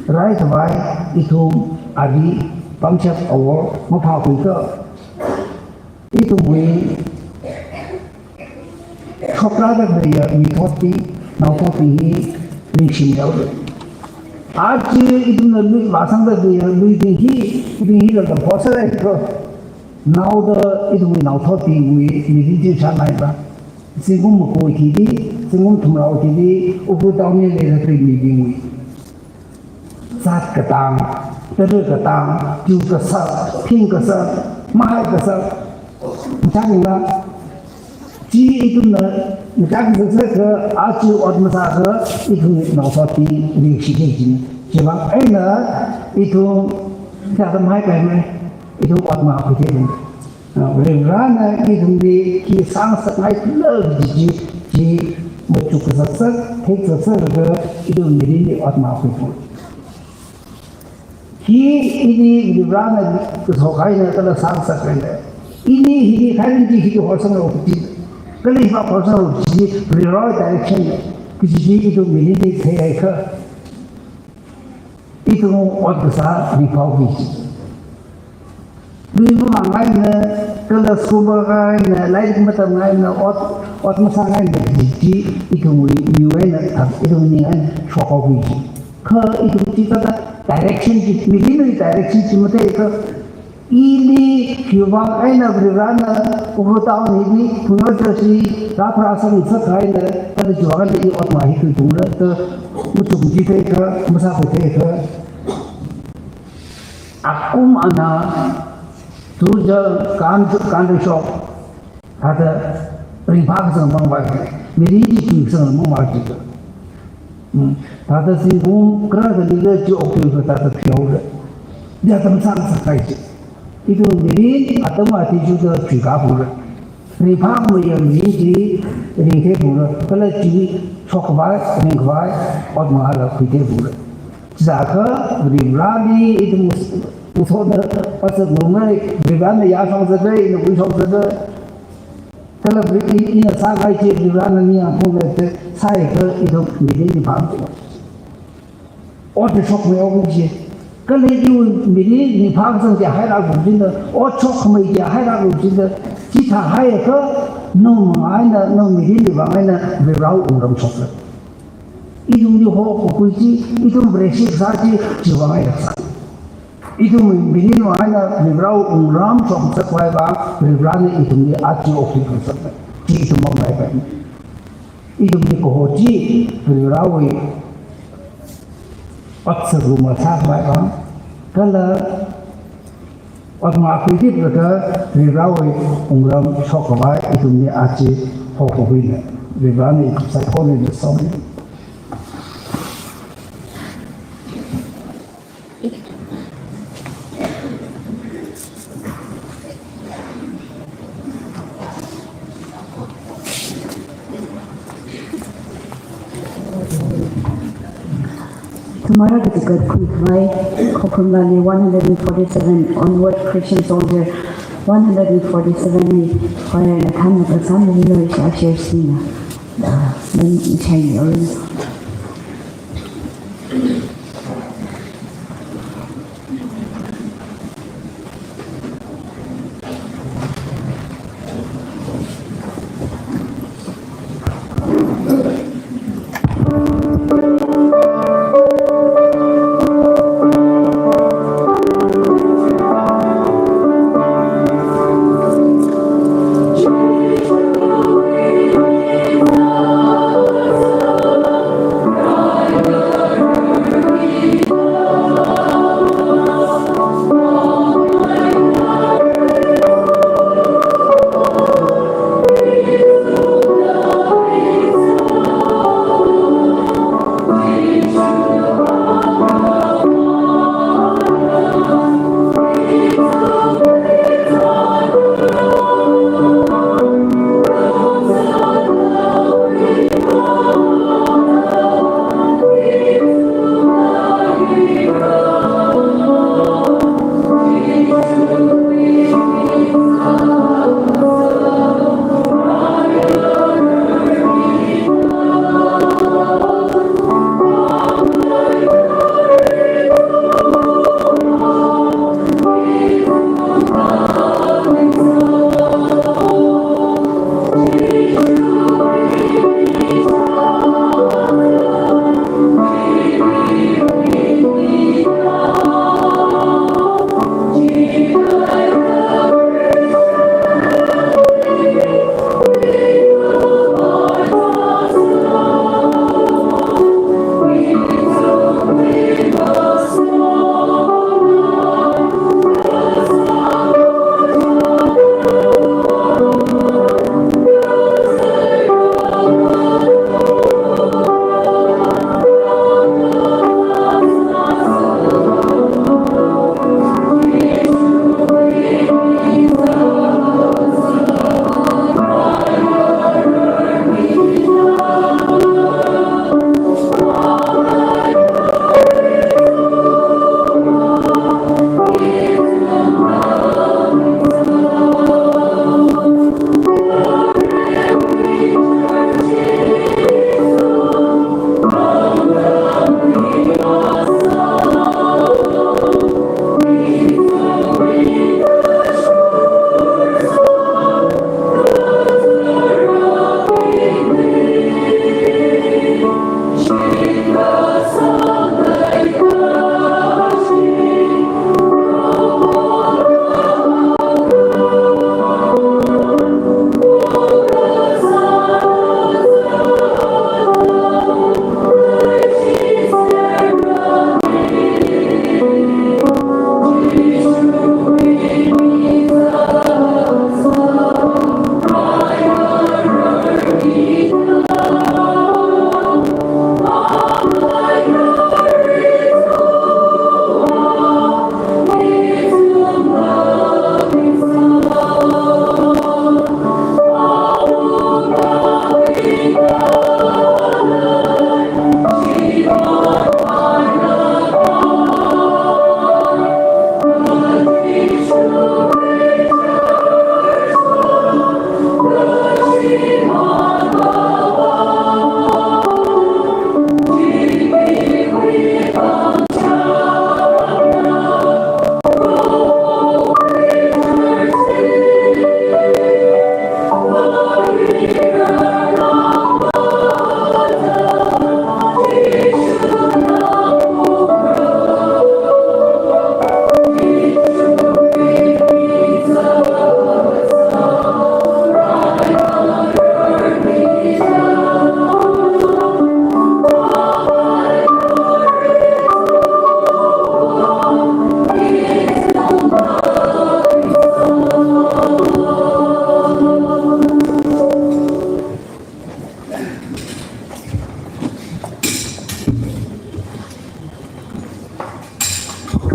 raikhavai ithum ari pangshap awor maphākhuiakha ithumwui shokrāda khaleiya mithotbing, naothotbing hi ringshim yaoda. Aja ithumna lui vāsangda khaleiya luibing hi, bing hila tamkhuiserhaikha, naoda ithumwui naothotbingwui mirin chi shānai ba. Zingkum maga thili, zingkum thumrā thili, Ukhrul town li leida khalei mibingwui zat katang, tara katang, tui kasak, thing kasak, mahai kasak, machāningla. Chi ithumna machāngasaksa, aja ot masākha, ithum naothotbing ringshithei jin. Chiwuivang eina ithum hithāda mahaipaimei, ithum ot makhuithei jin. Ah, Varivarana ithumli khi sāngasakngai khala chi, chi machuk kasaksak, theiksaksak laga ithum mirinli ot makhuithei. Hi ini Varivarana kaso kahaina kala sāngasakhaina. Ini hili khairin chi hili horsanglu chi. Kala hiva horsanglu chi, Varivarawui direction na. Kaji chi ithum mirinli theihaiakha, ithum ot kasā ringphāki chi. Lui mamāngaina, kala school makāngaina, lairik matamngaina, ot, ot masāngaina, chi, chi, ithumwui, iwui eina, ithumwui ning eina, shokhaokhui chi. Kha ithum chithāda direction chi, mirinwui direction chi matheikha, ili, khiwuivang eina Varivarana, Ukhrul town hili, Phuyor Joshi, rāpharāsang sākahai eina, kala chiwuivang eina i ot mahikhui thungra, da, machukchi theikha, masākhui theikha. Akum ana, tuja kan, kan shok, thāda ringphā kasang mangvai, mirin chi kasang mangvai chi. Hmm. Thāda zingkum kharā da liga chi okthuilaga thāda phihaora. Thāda masāngasakngai chi. Ithum mirin atam athishurda phikā phungra. Ringphāmeiya mirin chi ringthei phungra. Kala chi shokkhavai, ringkhavai, ot mangāla khuithei phungra. Chiakha Varivarali ithum us-, uthotna, patsakngaimei, Varivarana yāshok zatda, ina uishok zatda. Kala Vari-, i-, ina sākahai chi Varivarana ningyāng phungda, sāhaiakha ithum mirin ringphā. Ot shokmei ot chi. Kala iwui mirin ringphā kasang chi hairākluishida, ot shokkhamei chi hairākluishida, chithāhaiakha, nawui manga eina, nawui mirinwui vang eina, Varivarawui wungram shokra. Ithumli hokakhui chi, ithum Vareshi kasā chi, chiwui vang eina kasā. Ithumwui mirinwui vang eina, Varivarawui wungram shokngasakkhavai vang, Varivarana ithumli aja okthui ngasakra. Chi ithum mamai pai. Ithumli kaho chi, Varivarawui ot sākhangarum masākhavai vang, kala ot mangākhui kit laga Varivarawui wungram shokkhavai ithumli aja hokakhuina. Varivarana ithum saikorali somi. Ithum arui kachikatkhui khavai, Khokharum Lali one hundred and forty-seven, Onward Christian Soldier one hundred and forty-seven li, choir na thanna kasam ni lo isha share sina. Ah, then share ni orin.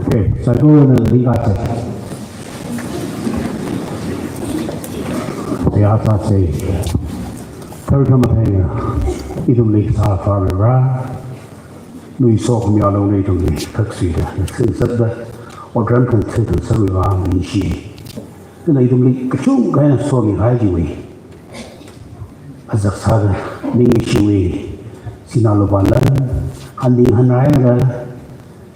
Okay, saikorana ringkasei. Seihā sāsei. Tharkhamathā eina ithumli kasā Proho Vare, nawui sokhamialu ithumli thaksuida, nathum sāda, otram khangathā ithum sākhuiwui vang ningshi. Nana ithumli kachungkha eina somikahai chiwui azak sāda, ningshiwui sinā lupā lan, hanning hanrai la,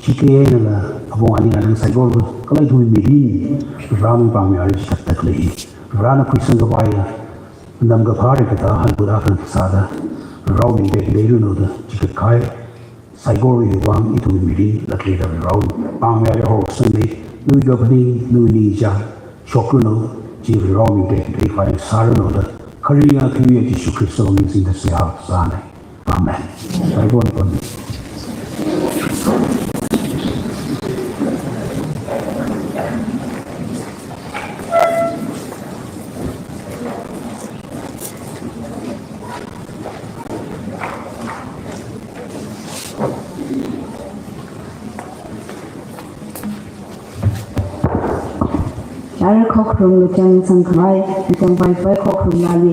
shiteng la, apong aning anang saikora, kala ithumwui mirin, Varewui pāngmei ari shikattak lei, Varena khuisang khavai ya, namkaphā rikata hanpuda khan sāda, Varewui ming tekatei ranu da, chikatkahai, saikorawui vang ithumwui mirin latleida Varewui pāngmei ari horsangda, nawui kaphaning, nawui ningchāng, shokranu, chi Varewui ming tekatei khavai sāranu da, kharinga Khriwui Jishu Khristawui ming singda seihā sāna. Amen. Saikora pon. Yar khokharum luchang sangkhavai, luchang paipai khokharum lali,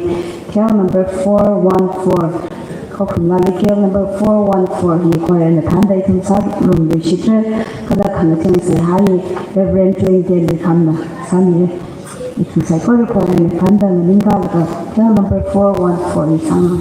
K L number four one four. Khokharum lali K L number four one four hi choir na thānda ithum sārumluishitra, kala khangachang seihā hi Reverend Joy Delhi khamna sāmi. Ithum saikora choir na thānda nganingkalaga, K L number four one four hi sānga.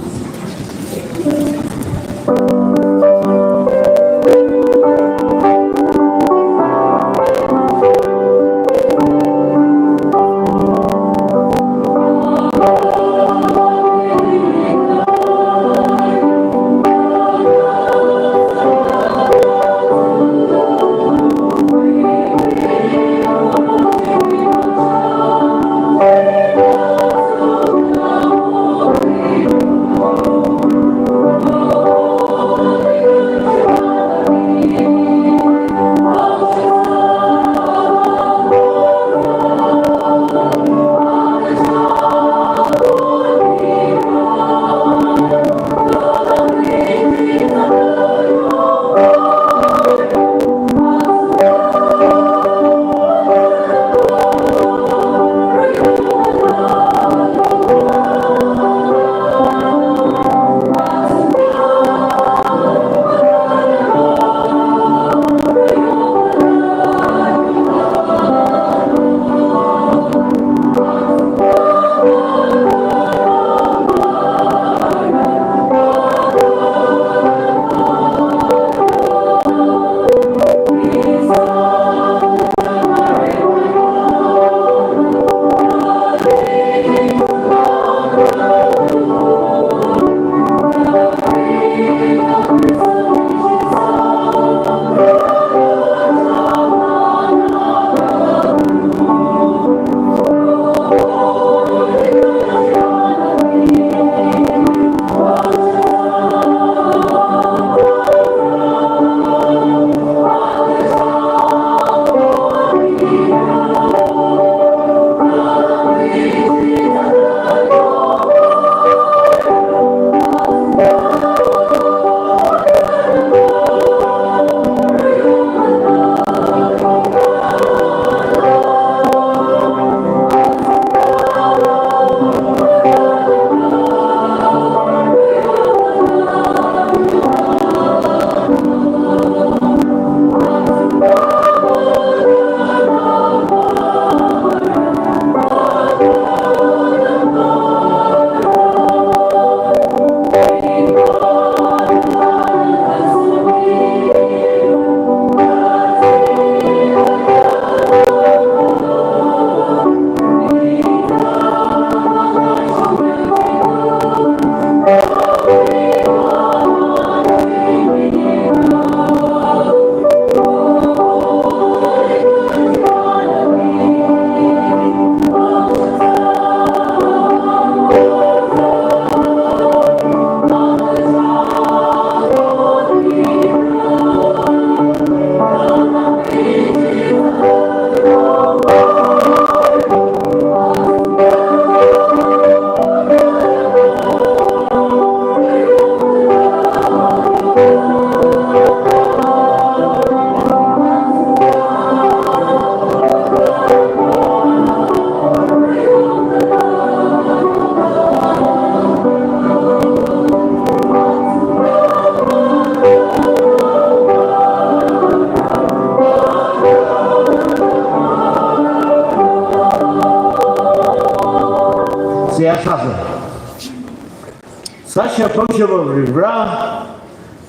Sāshap pangshap Varivara,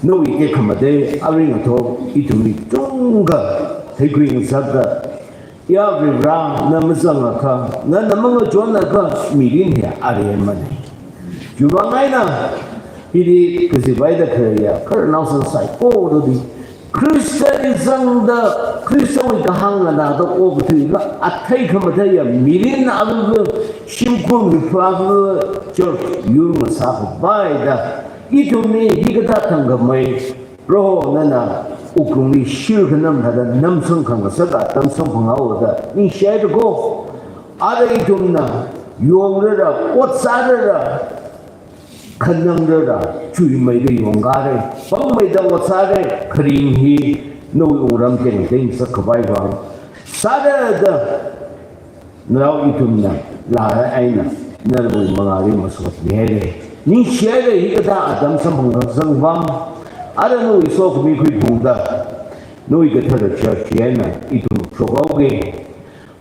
nawui tekhamatei arui ngathor ithumli chungkha theikhui ngasakta, ya Varivara, na mazangakha, nana mangachonakha mirin hi aremana. Chiwuivang eina, hili kazipaida khaleiya khararnao saikora tuli, Khristali zangda, Khristawui kahāng nganāda okathuila athei khamatheiya mirin aruiva shimkhur mipha aruiva church yur ngasākhavai da, ithumli hikathā thangkhamei Proho nana wuklungli shirkhanam thāda namsang khangasaka atam samphanghaoda ningshihaira ko. Ara ithumna yongrara, ot sārara, khanangrara, chuimeida yongkara, pangmeida ot sāra, kharing hi nawui wungram tengteng sakkhavai vang sārada, nao ithumna laa eina nawui mangāli masotmihaira. Ningshihaira hikathā atam samphangkasang vang, ara nawui sokhami khuiphungda, nawui kathara church eina ithum shokhaoki.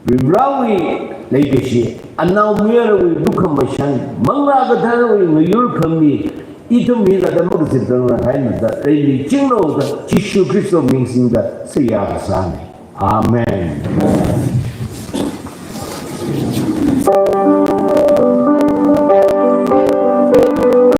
Varivarawui leikashi, Anaomayarawui lukhamashan, Manglā Katharawui ngayurkhami, ithum hithāda makaziprangra haimada leimichinglu da, Jishu Khristawui ming singda seihā kasāna. Amen.